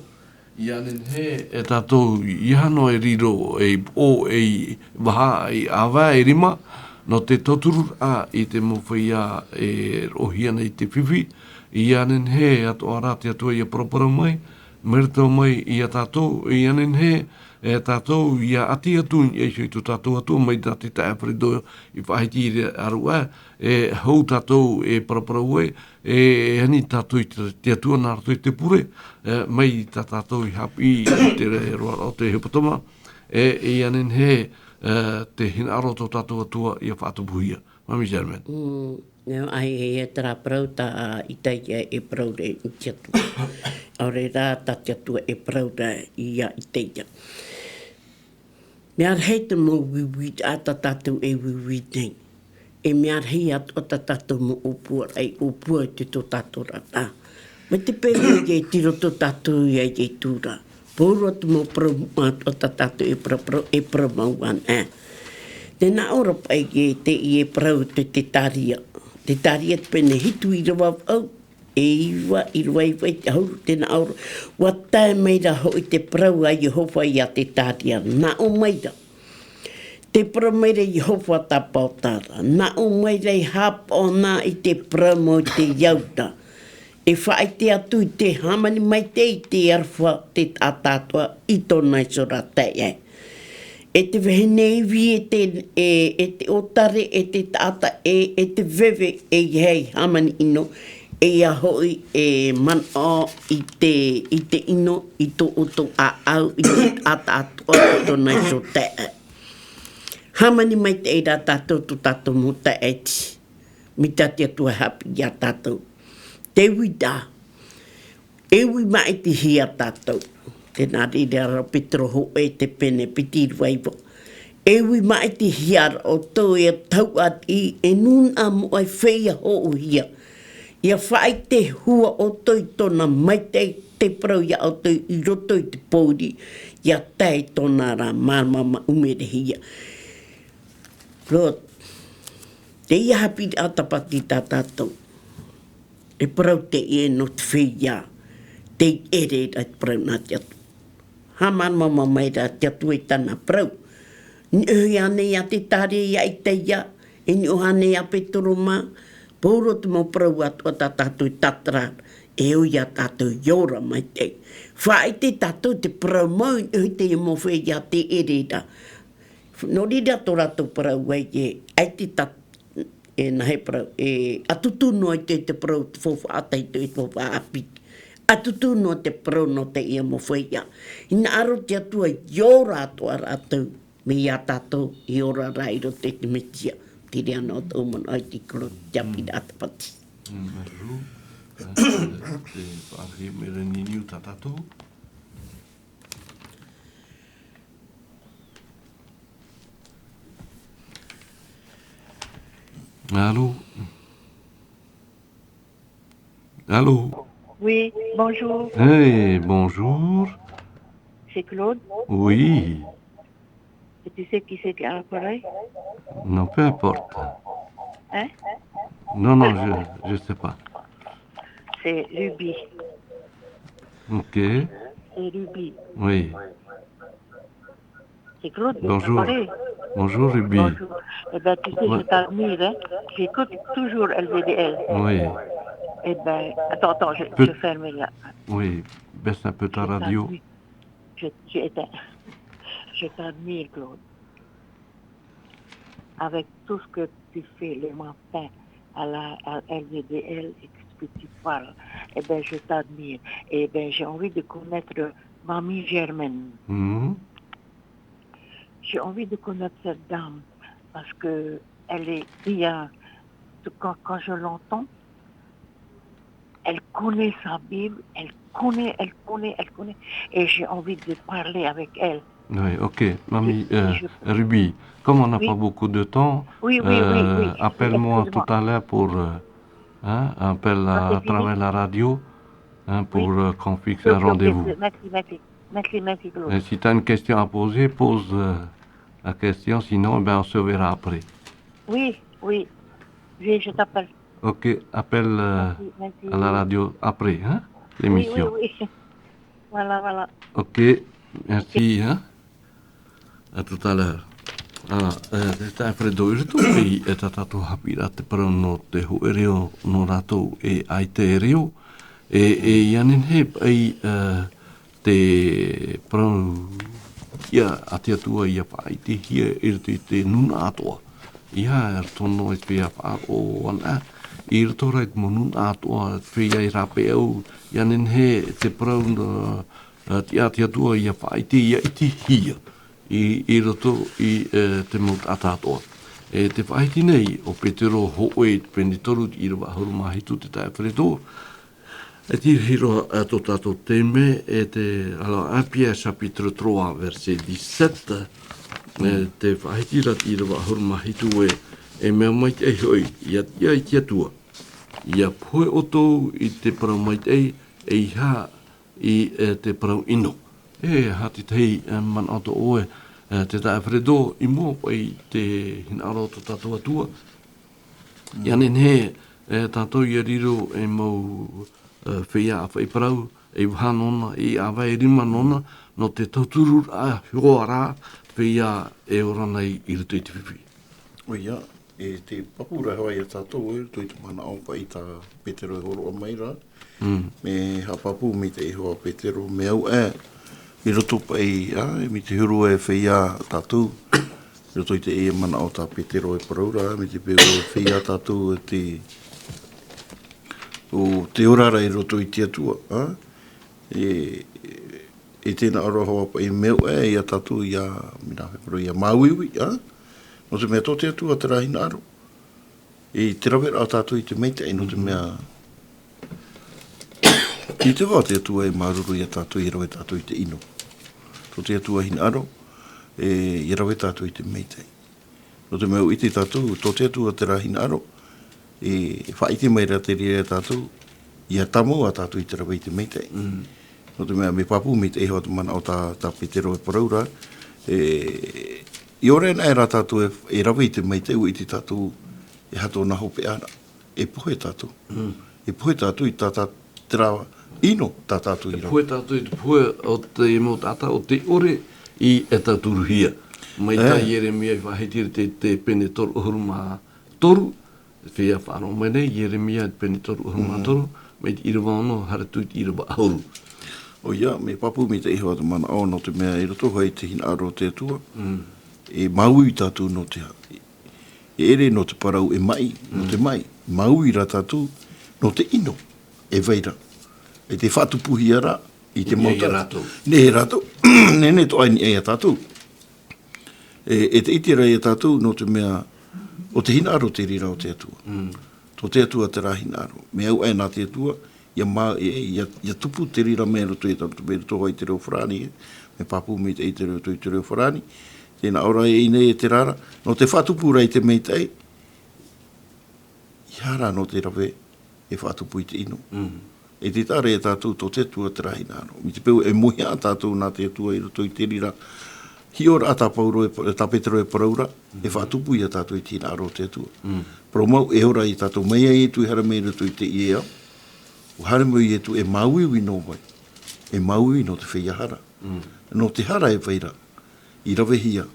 ʻia nehenehe, e tātou, ʻia hano e riro, e ʻō, e vaha, e ʻāvae, e rima, nō te tautururaʻa i te mau feiā e roʻohia nei te fifi, ʻia nehenehe atoʻa rā te Atua ʻia paraparau mai, mai roto mai iā tātou, ʻia nehenehe, e tātou, ʻia ʻati atu i niʻa iho i tō tātou Atua, mai tā te taeaʻe Alfredo i faʻahiti i reira aruʻa, e hou tātou e paraparau ai, e ani tātou i te, te Atua nā roto i te pure, e, mai tā tātou i haʻapiʻi i te roaraʻa o te hepetoma, e, ʻia nehenehe, e, te hinaʻaro o tō tātou Atua ʻia faʻatupuhia. Māmī Germaine. Mm, nō, ʻaita e terā parau tā Isaia e parau ra i te Atua. ʻAore rā tā te Atua e parau ra iā Isaia. Mea rahi te mau uiuiraʻa tā tātou e uiui nei. E mea rahi atoʻa tā tātou mau ʻōpuaraʻa e ʻōpua i te tō tātou ra. Mai te peu e tiro tō tātou iā Iesu ra. Pauroa te mau parau atoʻa tā tātou e paraparau, e parau mau ana. Tē nā ʻō ra paʻi e teie parau te Zekaria. Zekaria te pene hitu ʻīrava vaʻu, e iva, ʻīrava iva i te ʻahuru, tē nā ʻō ra, ʻua tae mai ra hoʻi te parau a Iehova iā Zekaria, nā ʻō mai ra. Tē parau mai ra Iehova tāpaʻo ra, nā ʻō mai ra e haʻapaʻo na i te parau mau i te ao ra. E faʻaʻite atu i te hāmani maitaʻi i te aroha te taʻata atoʻa i tōna iho ra taeaʻe. E te vahine ivi e te, e, e te ʻōtare, e te taʻata, e, e te veve, e ʻeiaha e hāmani ʻino, e ʻeiaha hoʻi e manaʻo i te, i te ʻino, i tō ʻoutou ʻāʻau, i te taʻata atoʻa, i tōna iho taeaʻe. Hāmani maitaʻi rā tātou tō tātou mau taeaʻe iti. Mai tā te Atua e haʻapiʻi iā tātou. Te uiraʻa. E ui maʻitihia tātou. Tē nā reira ra Petero hōʻē te pene piti ʻīrava iva. E ui maʻitihia ra ʻoutou e tauʻariʻi, e nūnaʻa moʻa, e feiā hōʻohia. ʻIa faʻaʻite hua ʻoutou i tōna maitaʻi te parau iā ʻoutou i roto i te pōiri, ʻia tae i tōna ra māramarama ʻumerehia. Lord, teie haʻapiʻiraʻa tāpati tā tātou. E parau teie nō te feiā, tei ʻere ra te parau nā te Atua. Haʻamāramarama mai ra te Atua i tāna parau. Niʻa iho ānei iā Zekaria, iā Isaia, e niʻa iho ānei iā Petero mā, pauroa te mau parau atoʻa tā tātou e tātara, e ʻo ia tātou i ora maitaʻi. Faʻaʻite tātou te parau mau i niʻa iho i teie mau feiā tei ʻere ra. Nō reira tō rātou parau ai ē, ʻaita tā, e nā hea parau, e, ʻa tutu noa i te, te parau, te faufaʻa tahito, te faufaʻa ʻāpī. ʻA tutu noa te parau nō teie mau feiā. Hinaʻaro te Atua i ora atoʻa rātou, mai iā tātou, i ora rā i roto i te Mesia. Te reira noa tōʻu manaʻo i te koro, te haʻapiʻiraʻa tāpati. Mm, māuruuru. Te, te faʻarohi mai ra i niʻa i tā tātou. Allô ? Allô ? Oui, bonjour. Hey, bonjour. C'est Claude. Oui. Et tu sais qui c'est qui a l'appareil ? Non, peu importe. Hein ? Non, non, je, je sais pas. C'est Ruby. Ok. et Ruby. Oui. C'est Claude, bonjour. Bonjour, Ruby. Bonjour. Eh ben, tu sais, ouais, je t'admire, hein. J'écoute toujours L V D L. Oui. Eh ben, attends, attends, je, je ferme là. Oui, baisse un peu ta radio. Je t'admire. Je, j'éteins. Je t'admire, Claude. Avec tout ce que tu fais le matin à la, à L V D L et ce que tu parles, eh ben, je t'admire. Eh ben, j'ai envie de connaître Mamie Germaine. Mhm. J'ai envie de connaître cette dame parce que elle est, il y a, quand, quand je l'entends, elle connaît sa Bible, elle connaît, elle connaît, elle connaît. Et j'ai envie de parler avec elle. Oui, ok. Mamie, euh, Ruby, comme on n'a pas beaucoup de temps, oui, oui, oui, euh, oui, appelle-moi tout à l'heure pour, euh, hein, appelle à travers la radio, hein, pour, euh, qu'on fixe un rendez-vous. Merci, merci, merci, Claude. Et si tu as une question à poser, pose, euh, la question, sinon, ben, on se verra après. Oui, oui. Oui, je t'appelle. Ok, appelle, euh, merci, merci, à la radio après, hein, l'émission. Oui, oui, oui. Voilà, voilà. Ok, merci, hein. À tout à l'heure. Ā, e, te taeaʻe Fredo, i roto i, e, tā tātou haʻapiʻiraʻa te parau nō te hōʻē reo nō rātou e ʻaita e reo, e, e, ʻia nehenehe paʻi, e, te parau, ʻia, a te Atua ʻia faʻaʻitehia i roto i te nūnaʻa atoʻa. ʻEiaha roto noa i te feiā faʻaroʻo anaʻe, i roto rā i te mau nūnaʻa atoʻa, te feiā i rāpae au, ʻia nehenehe te parau nō, e, te, a te Atua ʻia faʻaʻite, ʻia ʻitehia i, i roto i, e, te mau taʻata atoʻa. E te faʻahiti nei, ʻo Petero hōʻē i te pene toru, te ʻīrava ʻahuru mā hitu, te taeaʻe Fredo, e tīriri roa, e, tō tātou taime, e te, alors, un Pierre chapitre trois, verset dix-sept, e, te faʻahiti ra te ʻīrava ʻahuru mā hitu ē, e mea maitaʻi hoʻi, ʻia, ʻia, i te Atua, ʻia pohe ʻoutou i te parau maitaʻi, ʻeiaha i, e, te parau ʻino. E, aha te tahi, e, manaʻo tō ʻoe, e, te taeaʻe Fredo, i mua paʻi i te hinaʻaro o tō tātou Atua. Mm. ʻIa nehenehe, e, tātou ʻia riro ei mau, e, feiā ʻāfaʻi parau, ei vaha nōna, ei ʻāvae rima nōna, nō te tautururaʻa hoʻi rā, feiā e ora nei i roto i te fifi. ʻOia, e te pāpū ra hoʻi ia tātou, e, i roto i te manaʻo paʻi tā Petero e hōroʻa mai ra. Mm. Mea haʻapāpū maitaʻi hoʻi ʻo Petero, mea au ē, i roto paʻi, ā, mai te huru e feiā tātou, i roto i teie manaʻo tā Petero e parau ra, mai te peu e feiā tātou e te, ʻo te ora ra i roto i te Atua, ā? E, e te hinaʻaro hoʻi paʻi mea au ē ia tātou ʻia, mea nā, e parau ʻia māuiui, ā? Nō te mea tō te Atua terā hinaʻaro. I te raveraʻa o tātou i te maitaʻi, nō te mea, i te vā o te Atua e māuruuru ia tātou, ʻia rave tātou i te ʻino. Tō te Atua hinaʻaro, e, ʻia rave tātou i te maitaʻi. Nō te mea ʻua ʻite tātou, tō te Atua terā hinaʻaro, e faʻaʻite mai ra te reira ia tātou, ʻia tāmau ā tātou i te rave i te maitaʻi. Mm. Nō te mea, mea pāpū maitaʻi hoʻi te manaʻo tā, tā Petero e parau ra, e, ʻia ora anaʻe rā tātou e, e rave i te maitaʻi, ʻua ʻite tātou, e aha tōna hopeʻa ra, e pohe tātou. Mm. E pohe tātou i tā, tā, terā ʻino tā tātou i rave. E pohe tātou i te pohe o te mau taʻata, ʻo tē ʻore i e tauturuhia. Mai tā Ieremia i faʻahiti ra te, te pene toru ʻahuru mā toru, te feiā faʻaroʻo mai nei, Ieremia pene toru ʻahuru mā toru, mai te ʻīrava ono, haere atu i te ʻīrava ʻahuru. ʻOia, mea pāpū maitaʻi hoʻi te manaʻo, nō te mea i roto hoʻi i te hinaʻaro o te Atua, mm, e māuiui tātou nō te aha? E ʻere nō te parau e maʻi, nō te maʻi. Māuiui rā tātou nō te ʻino e vai ra. E tē faʻatupuhia ra i te mau taʻata. Nei rātou. Nei rātou. Nehenehe atoʻa i niʻa ia tātou. E, e tē ʻite ra ia tātou, nō te mea, ʻo te hinaʻaro te reira o te Atua. Mm. Tō te Atua terā hinaʻaro. Mea au ē nā te Atua, ʻia mā-, e, ʻia, ʻia tupu te reira mea i roto ia tātou, mai roto hoʻi i te reo farāni, e. Mea pāpū maitaʻi i te reo, i te reo farāni. Tē nā ʻō ra e ʻī nei e terā ra, nō te faʻatupu ra i te maitaʻi, ʻeiaha rā nō te rave e faʻatupu i te ʻino. Mm. E tē taʻa ra ia tātou tō te Atua terā hinaʻaro. Mai te peu e moʻe ā tātou nā te Atua i roto i te reira hiʻoraʻa tā Paulo e pa-, tā Petero e parau ra, e faʻatupu ia tātou i te hinaʻaro o te Atua. Mm. Parau mau, e ora ia tātou mai ia Ietu e haere mai i roto i teie ao. ʻUa haere mai Ietu e māuiui noa mai. e māuiui nō te feiā hara. Nō te hara e vai ra, i ravehia,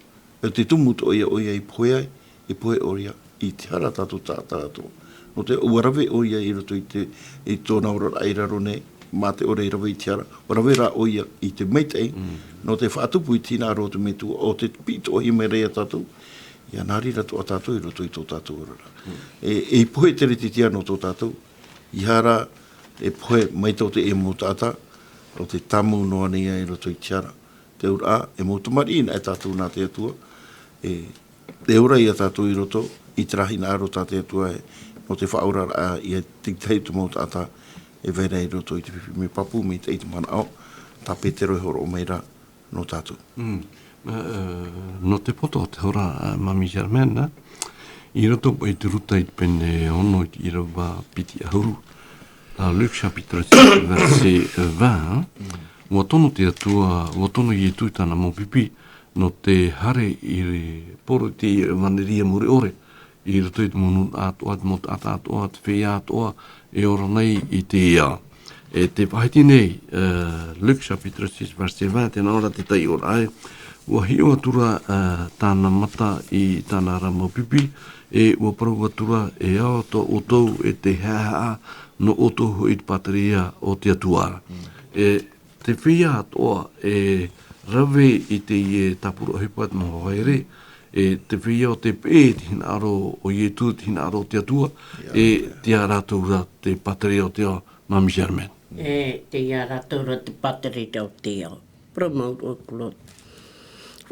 e te tumu atoʻa ʻoia i pohe ai, e pohe ʻoia i te hara tātou taʻata atoʻa. Nō te, ʻua rave ʻoia i roto i te, i tōna oraraʻa i raro nei, mā te ʻore i rave i te hara, ʻua rave rā ʻoia i te maitaʻi, nō te faʻatupu i te hinaʻaro o te Metua, ʻo te pītoʻohia mai ra ia tātou, ʻia nā reira atoʻa tātou i roto i tō tātou oraraʻa. E, e pohe teretete ʻana tō tātou, ʻeiaha e pohe mai tō teie mau taʻata, ʻo te tāmau noa nei i roto i te hara. Te auraʻa, e mau tamariʻi anaʻe tātou nā te Atua, e, e ora ia tātou i roto i terā hinaʻaro tā te Atua e, nō te faʻaoraraʻa ia te tahi o te mau taʻata e vai ra i roto i te fifi. Mea pāpū maitaʻi te manaʻo, tā Petero e hōroʻa mai ra nō tātou. Mm. Ā, ā, nō te poto o te hora, ā, Māmī Germaine, ā, i roto i te Ruta i te pene ono i te ʻīrava piti ʻahuru, ā, Luc chapitre six, verset vingt, ā, ʻua tono te Atua, ʻua tono Ietu i tāna mau pipi, nō te haere i poro i te ʻevaneria mure ʻore, i roto i te mau nūnaʻa atoʻa, te mau taʻata atoʻa, te feiā atoʻa, e ora nei i te ao. E tē faʻahiti nei, ā, Luc chapitre six, verset vingt, tē nā ʻō ra te taiʻoraʻa ē, ʻua hiʻo atu ra, ā, tāna mata i tāna ra mau pipi, e ʻua parau atu ra, e ao tō ʻoutou e te haʻehaʻa, nō ʻoutou hoʻi te pātireia o te Atua ra. Mm. E te feiā atoʻa e rave i teie tāpura ʻohipa te mau haere, e te feiā ʻo tē peʻe i te hinaʻaro o Ietu, te hinaʻaro o te Atua, ia, e ia. Tei ia rātou ra te pātireia o te ao, Māmī Germaine. E, tei ia rātou ra te pātireia o te ao. Parau mau roa, Claude.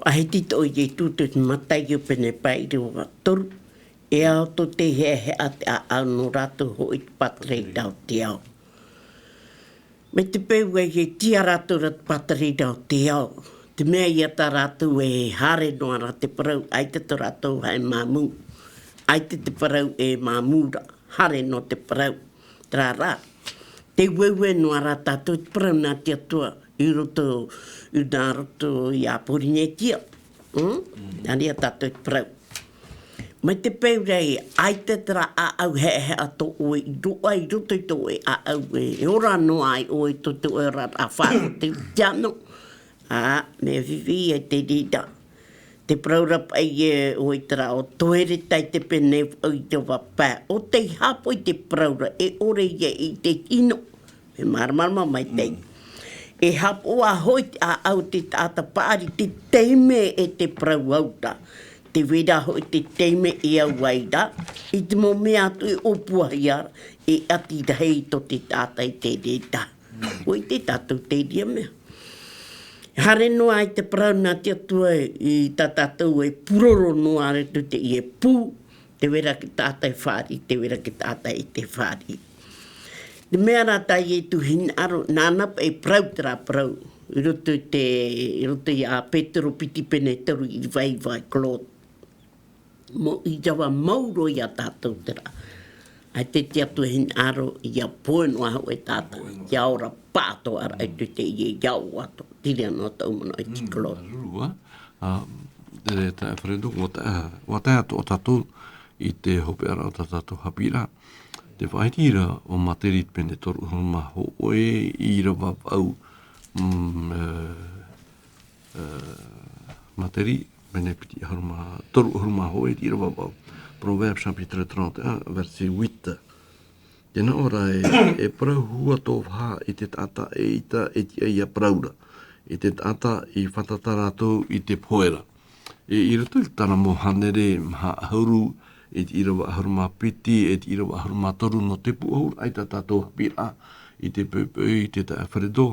Faʻahiti atoʻa Ietu i te Mataio pene pae ʻīrava toru. E ao tō te haʻehaʻa te ʻāʻau, nō rātou hoʻi te pātireia o te ao. Mai te peu ē, e tei ia rātou ra te pātireia o te ao. Te mea ïa tā rātou e haere noa ra te parau, ʻaita tō rātou haʻamāmū. ʻAita te parau e māmū ra, haere noa te parau. Terā rā, tē ueue noa ra tātou te parau nā te Atua, i roto, i nā roto ia Pōrīnetia. Mm? Mm. Nā reira tātou te parau. Mai te peu ra ē, ʻaita terā ʻāʻau haʻehaʻa tō ʻoe i roaʻa i roto i tō ʻoe ʻāʻau ē, e ora noa ai ʻoe i tō te ʻoe oraraʻa faʻaroʻo i te ao. Ā, mea fifi ïa te reira. Tē parau ra paʻi ē ʻoe i terā ʻo Toeretai te pene vaʻu ʻīrava pae. ʻO tei haʻapaʻo i te parau ra, e ʻore ïa i te hino. Mea māramarama maitaʻi. Mm. E haʻapaʻo ā hoʻi te ʻāʻau te taʻata paʻari, te taime e te parau au ra. Tē vai ra hoʻi te taime e au ai ra, i te mau mea atu e ʻōpuahia ra, e ʻati rahi tō te taʻata i te reira. Mm. ʻUa ʻite tātou te reira mea. Haere noa ai te parau nā te Atua i tā tātou e pūroro noa ra i te, teie pū, tē vai ra te taʻata e fāriʻi, tē vai ra te taʻata ʻaita e fāriʻi. Te mea rā tā Ietu hinaʻaro, nāna paʻi e parau terā parau, i roto i te, i roto ia Petero piti pene toru ʻīrava iva, Claude. Mau ʻīrava maoro ia tātou terā. ʻAita te Atua e hinaʻaro, ʻia pohe noa hoʻi te taʻata, ʻia ora pāʻatoʻa ra i te, teie ao atoʻa. Terā noa tōʻu manaʻo i te, mm, Claude. Māuruuru, ā. Ā, terā, taeaʻe Alfredo, ʻua tae, ʻua tae atoʻa tātou i te hopeʻaraʻa o tā tātou haʻapiʻiraʻa. Tē faʻahiti ra ʻo Materi pene toru ʻahuru mā hōʻē ʻīrava vaʻu, mm, ā, ā, Materi, pene piti ʻahuru mā, toru ʻahuru mā hōʻē i te ʻīrava vaʻu. Proverbes chapitre trente et un, verset huit. Tē nā ʻō ra ē, e parau hua tō vaha i te taʻata ʻaita e tiʻa ʻia parau ra, i te taʻata i fātata rātou i te pohe ra. E i roto i tāna mau hānere maha ʻahuru, e te ʻīrava ʻahuru mā piti, e te ʻīrava ʻahuru mā toru, nō te pūʻohu ʻaita tātou haʻapiʻiraʻa i te poʻipoʻi, i te taeaʻe Alfredo,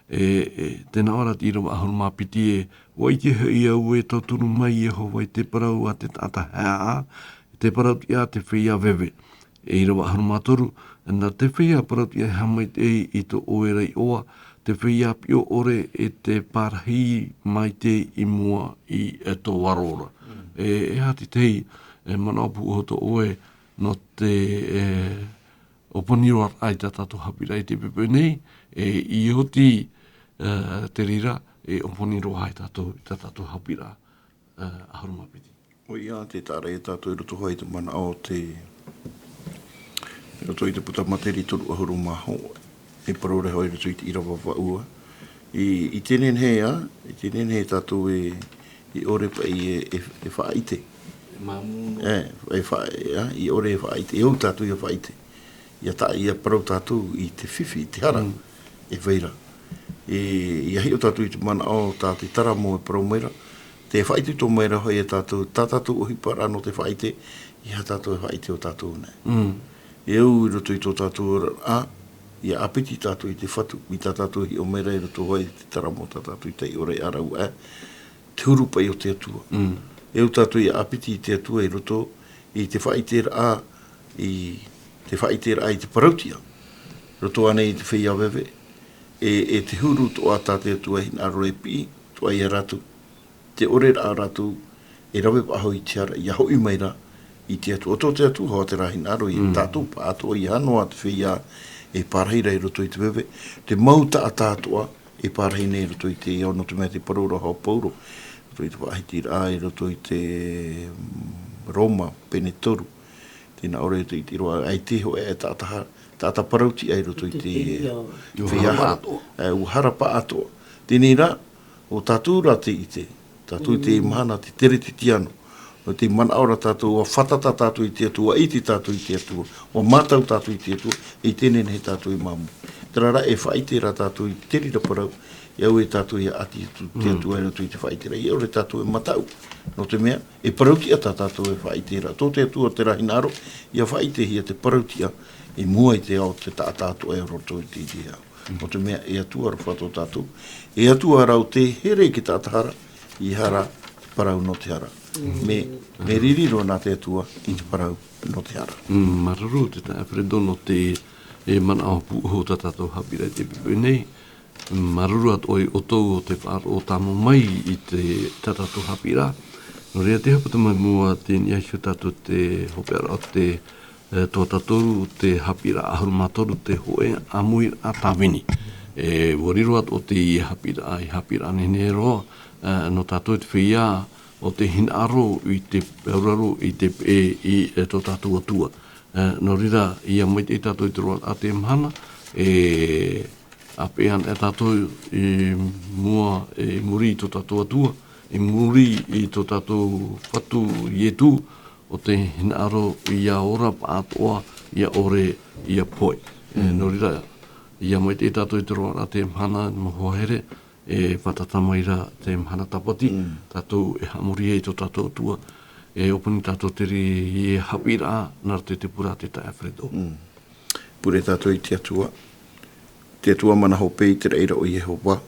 e, e, tē nā ʻō ra te ʻīrava ʻahuru mā piti ē, ʻua ʻite hoʻi au e tauturu mai Iehova i te parau a te taʻata haʻehaʻa, te parau tiʻa a te feiā veve. E ʻīrava ʻahuru mā toru, nā te feiā parau tiʻa e haʻamaitaʻi i tō ʻoe ra iʻoa, te feiā piʻo ʻore e te parahi maitaʻi i mua i, e tō vārua ra. Mm. E, e aha te tahi, e, manaʻo pūʻohu tō ʻoe, nō te, e, ʻōpani roa ai tā tātou haʻapiʻiraʻa i te poʻipoʻi nei, e, i oti, e, te reira, e ʻōpani roa ai tātou, i tā tātou haʻapiʻiraʻa, e, ʻahuru mā piti. ʻOia, tē taʻa ra ia tātou i roto hoʻi i te manaʻo o te, i roto i te puta Materi toru ʻahuru mā hōʻē, e parau ra hoʻi i roto i te ʻīrava vaʻu ā, I, i teie nei, ā, i teie nei tātou e, i ʻore paʻi e, e, e faʻaʻite. Māmū. E, e fa-, e, ā, i ʻore e faʻaʻite, e au tātou ia faʻaʻite. Ia ta-, ia parau tātou i te fifi, i te hara, e vai ra. E, ia hiʻo tātou i te manaʻo tā te taramo e parau mai ra. Te faʻaitoito mai ra hoʻi e tātou, tā tātou ʻohipa ra nō te faʻaʻite, ʻeiaha tātou e faʻaʻite ō tātou nei. E au i roto i tō tātou oraraʻa, ia ʻāpiti tātou i te Fatu, i tā tātou hiʻo mai ra i roto hoʻi i te taramo tā tātou i taiʻo ra ʻāraʻu, e, te huru paʻi o te Atua. E au tātou ia ʻāpiti i te Atua i roto i te faʻaʻiteraʻa, i te faʻaʻiteraʻa i te parautiʻa. Roto ānei i te feiā veve, e, e te huru atoʻa tā te Atua e hinaʻaro e piʻi atoʻa ia rātou. Te ʻore ra rātou e rave faʻahou i te hara, ia hoʻi mai ra i te Atua. ʻO tō te Atua hoʻi terā hinaʻaro, ia tātou pāʻatoʻa, ʻeiaha noa te feiā e pārahi ra i roto i te veve. Te mau taʻata atoʻa e pārahi nei i roto i te ao, nō te mea te parau ra hoʻi a Pauro, i roto i te faʻahitiraʻa, i roto i te, mm, Roma, pene toru. Tē nā ʻō ra i te, i te roa, ʻaita e hōʻē taʻata ha-, taʻata parautiʻa i roto i te, te feiā, feiā hara. E, ʻua hara pāʻatoʻa. Teie rā, ʻo tātou rā tē ʻite, tātou i teie mahana, te Teretetiano, ʻo te manaʻo ra tātou, ʻua fātata tātou i te Atua, ʻua ʻite tātou i te Atua, ʻua mātau tātou i te Atua, e teie nei tātou e māmū. Terā rā, e faʻaʻite ra tātou i te reira parau, e au e tātou ia ʻati atu te Atua i roto i te faʻaʻiteraʻa, e ʻore tātou e mataʻu, nō te mea, e parautiʻa tā tātou e faʻaʻite ra. Tō te Atua terā hinaʻaro, ia faʻaʻitehia te parautiʻa i mua i te ao o te taʻata atoʻa e roto i te ao. Nō te mea, e Atua aroha tō tātou. E Atua ra ʻo te here i te taʻata hara, ʻeiaha ra te parau nō te hara. Mea, mea riri roa nā te Atua i te parau nō te hara. Mm, māuruuru te taeaʻe Alfredo nō te, e, manaʻo pūʻohu tā tātou haʻapiʻiraʻa i teie poʻipoʻi nei. Māuruuru atoʻa ia ʻoutou ʻo te faʻaroʻo tāmau mai i te, tā tātou haʻapiʻiraʻa. Nō reira, tē haʻaputa mai mua teie nei, ʻaita tātou te hopeʻa ra ʻo te, e, tuatātoru, te haʻapiʻiraʻa ʻahuru mā toru, te hōʻē ʻāmuiraʻa tāvini. E, ʻua riro atoʻa teie haʻapiʻiraʻa, e haʻapiʻiraʻa nehenehe roa, e, nō tātou te feiā, ʻo te hinaʻaro i te auraro, i te peʻe i, e, tō tātou Atua. E, nō reira, ʻia maitaʻi tātou i te roaraʻa o teie mahana, e, ʻa peʻe anaʻe tātou i mua, i muri i tō tātou Atua, i muri i tō tātou Fatu Ietu, ʻo te hinaʻaro ʻia ora pāʻatoʻa, ʻia ʻore, ʻia pohe. E, nō reira, ʻia maitaʻi tātou i te roaraʻa o teie mahana, mau hoa here, e fātata mai ra te mahana Tāpati, tātou e haʻamori ai i tō tātou Atua, e ʻōpani tātou te reira haʻapiʻiraʻa, nā roto i te pure a te taeaʻe Alfredo. Pure tātou i te Atua. Te Atua mana hope, i te raʻi ra ʻo Iehova.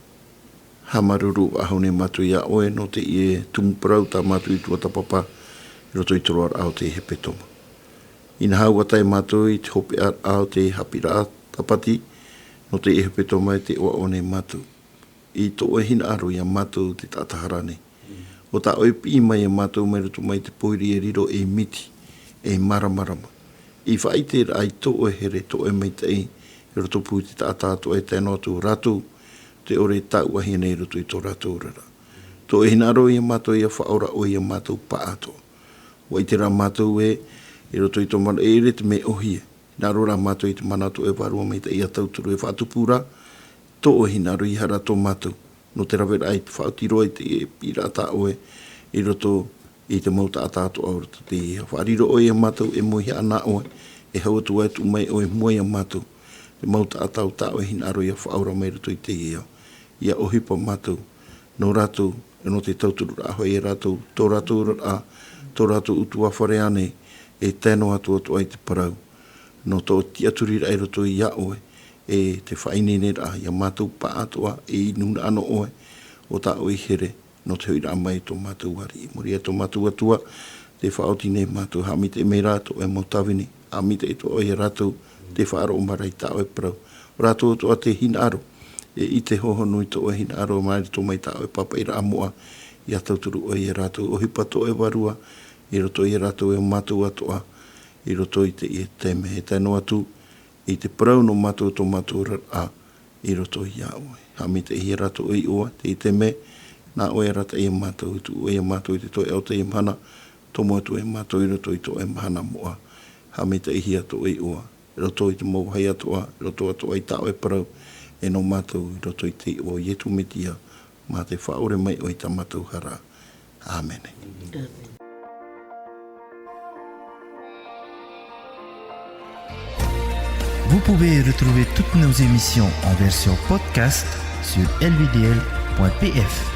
Haʻamāuruuru faʻahou nei mātou iā ʻoe nō teie tumu parau tā mātou i tuatāpapa i roto i te roaraʻa o te hepetoma. Inaha, ʻua tae mātou i te hopeʻaraʻa o te haʻapiʻiraʻa Tāpati, nō teie hepetoma e tē ʻoaʻoa nei mātou. I tō ʻoe hinaʻaro iā mātou te taʻata hara nei. ʻO tā ʻoe e piʻi mai iā mātou mai roto mai te pōiri e riro ei miti, ei māramarama. I faʻaʻiteraʻa i tō ʻoe here, tō ʻoe maitaʻi, i roto pū i te taʻata atoʻa e tae noa atu rātou, tē ʻore e tāuʻahia nei i roto i tō rātou oraraʻa. Tō ʻoe hinaʻaro iā mātou ʻia faʻaora ʻoe iā mātou pāʻatoʻa. ʻUa ʻite rā mātou ē, i roto i tō mātou, e ʻere te mea ʻōhie. Hinaʻaro rā mātou i te mana o tō ʻoe Vārua Maitaʻi ʻia tauturu e faʻatupu ra tō ʻoe hinaʻaro, ʻeiaha rā tō mātou. Nō te raveraʻa i te faʻaoti roa i te piʻiraʻa tā ʻoe i roto i te mau taʻata atoʻa o roto i teie ao. Faʻariro ʻoe iā mātou, e moihaʻa nā ʻoe, e hau atu ā e tuʻu mai ʻoe i mua iā mātou. Te mau taʻata ʻo tā ʻoe hinaʻaro ʻia faʻaora mai roto i teie ao. ʻIa ʻohipa mātou nō rātou, nō te tautururaʻa hoʻi iā rātou, tō rātou oraraʻa, tō rātou ʻutuāfare ānei, e tae noa atu atoʻa i te parau. Nō tō tiʻaturiraʻa i roto iā ʻoe, e te faʻaineineraʻa iā mātou pāʻatoʻa, e inuraʻa nō ʻoe, ʻo tā ʻoe i here, nō te hoʻiraʻa mai i tō mātou ariʻi. Muri iho tō mātou Atua, tē faʻaoti nei mātou, haʻamaitaʻi mai rā tō ʻoe mau tāvini, haʻamaitaʻi atoʻa iā rātou, tē faʻaroʻo mai ra i tā ʻoe parau. ʻO rātou atoʻa te hinaʻaro, e ʻite hōhonu i tō ʻoe hinaʻaro, mai roto mai tā ʻoe pāpaʻiraʻa moʻa, ʻia tauturu ʻoe iā rātou, ʻohipa tō ʻoe Vārua, i roto iā rātou e mātou atoʻa, i roto i teie taime, e tae noa atu, i te parau nō mātou tō mātou oraraʻa, i roto iā ʻoe. Haʻamaitaʻihia rātou ʻoe iʻoa, teie taime, nā ʻoe e arataʻi iā mātou, tuʻu ʻoe iā mātou i te toeʻa o teie mahana, tomo atu ʻoe iā mātou i roto i tō ʻoe mahana moʻa. Haʻamaitaʻihia tō ʻoe iʻoa, i roto i te mau vāhi atoʻa, i roto atoʻa i tā ʻoe parau, e nō mātou i roto i te iʻoa o Ietu Metia, mā te faʻaʻore mai ʻoe i tā mātou hara. ʻĀmene. Vous pouvez retrouver toutes nos émissions en version podcast sur L V D L point P F.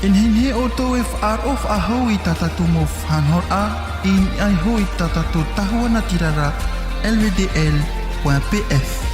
E nehenehe ʻoutou e faʻaroʻo faʻahou i tā tātou mau faʻanahoraʻa, i niʻa iho i tā tātou tahua natirara, L V D L point P F.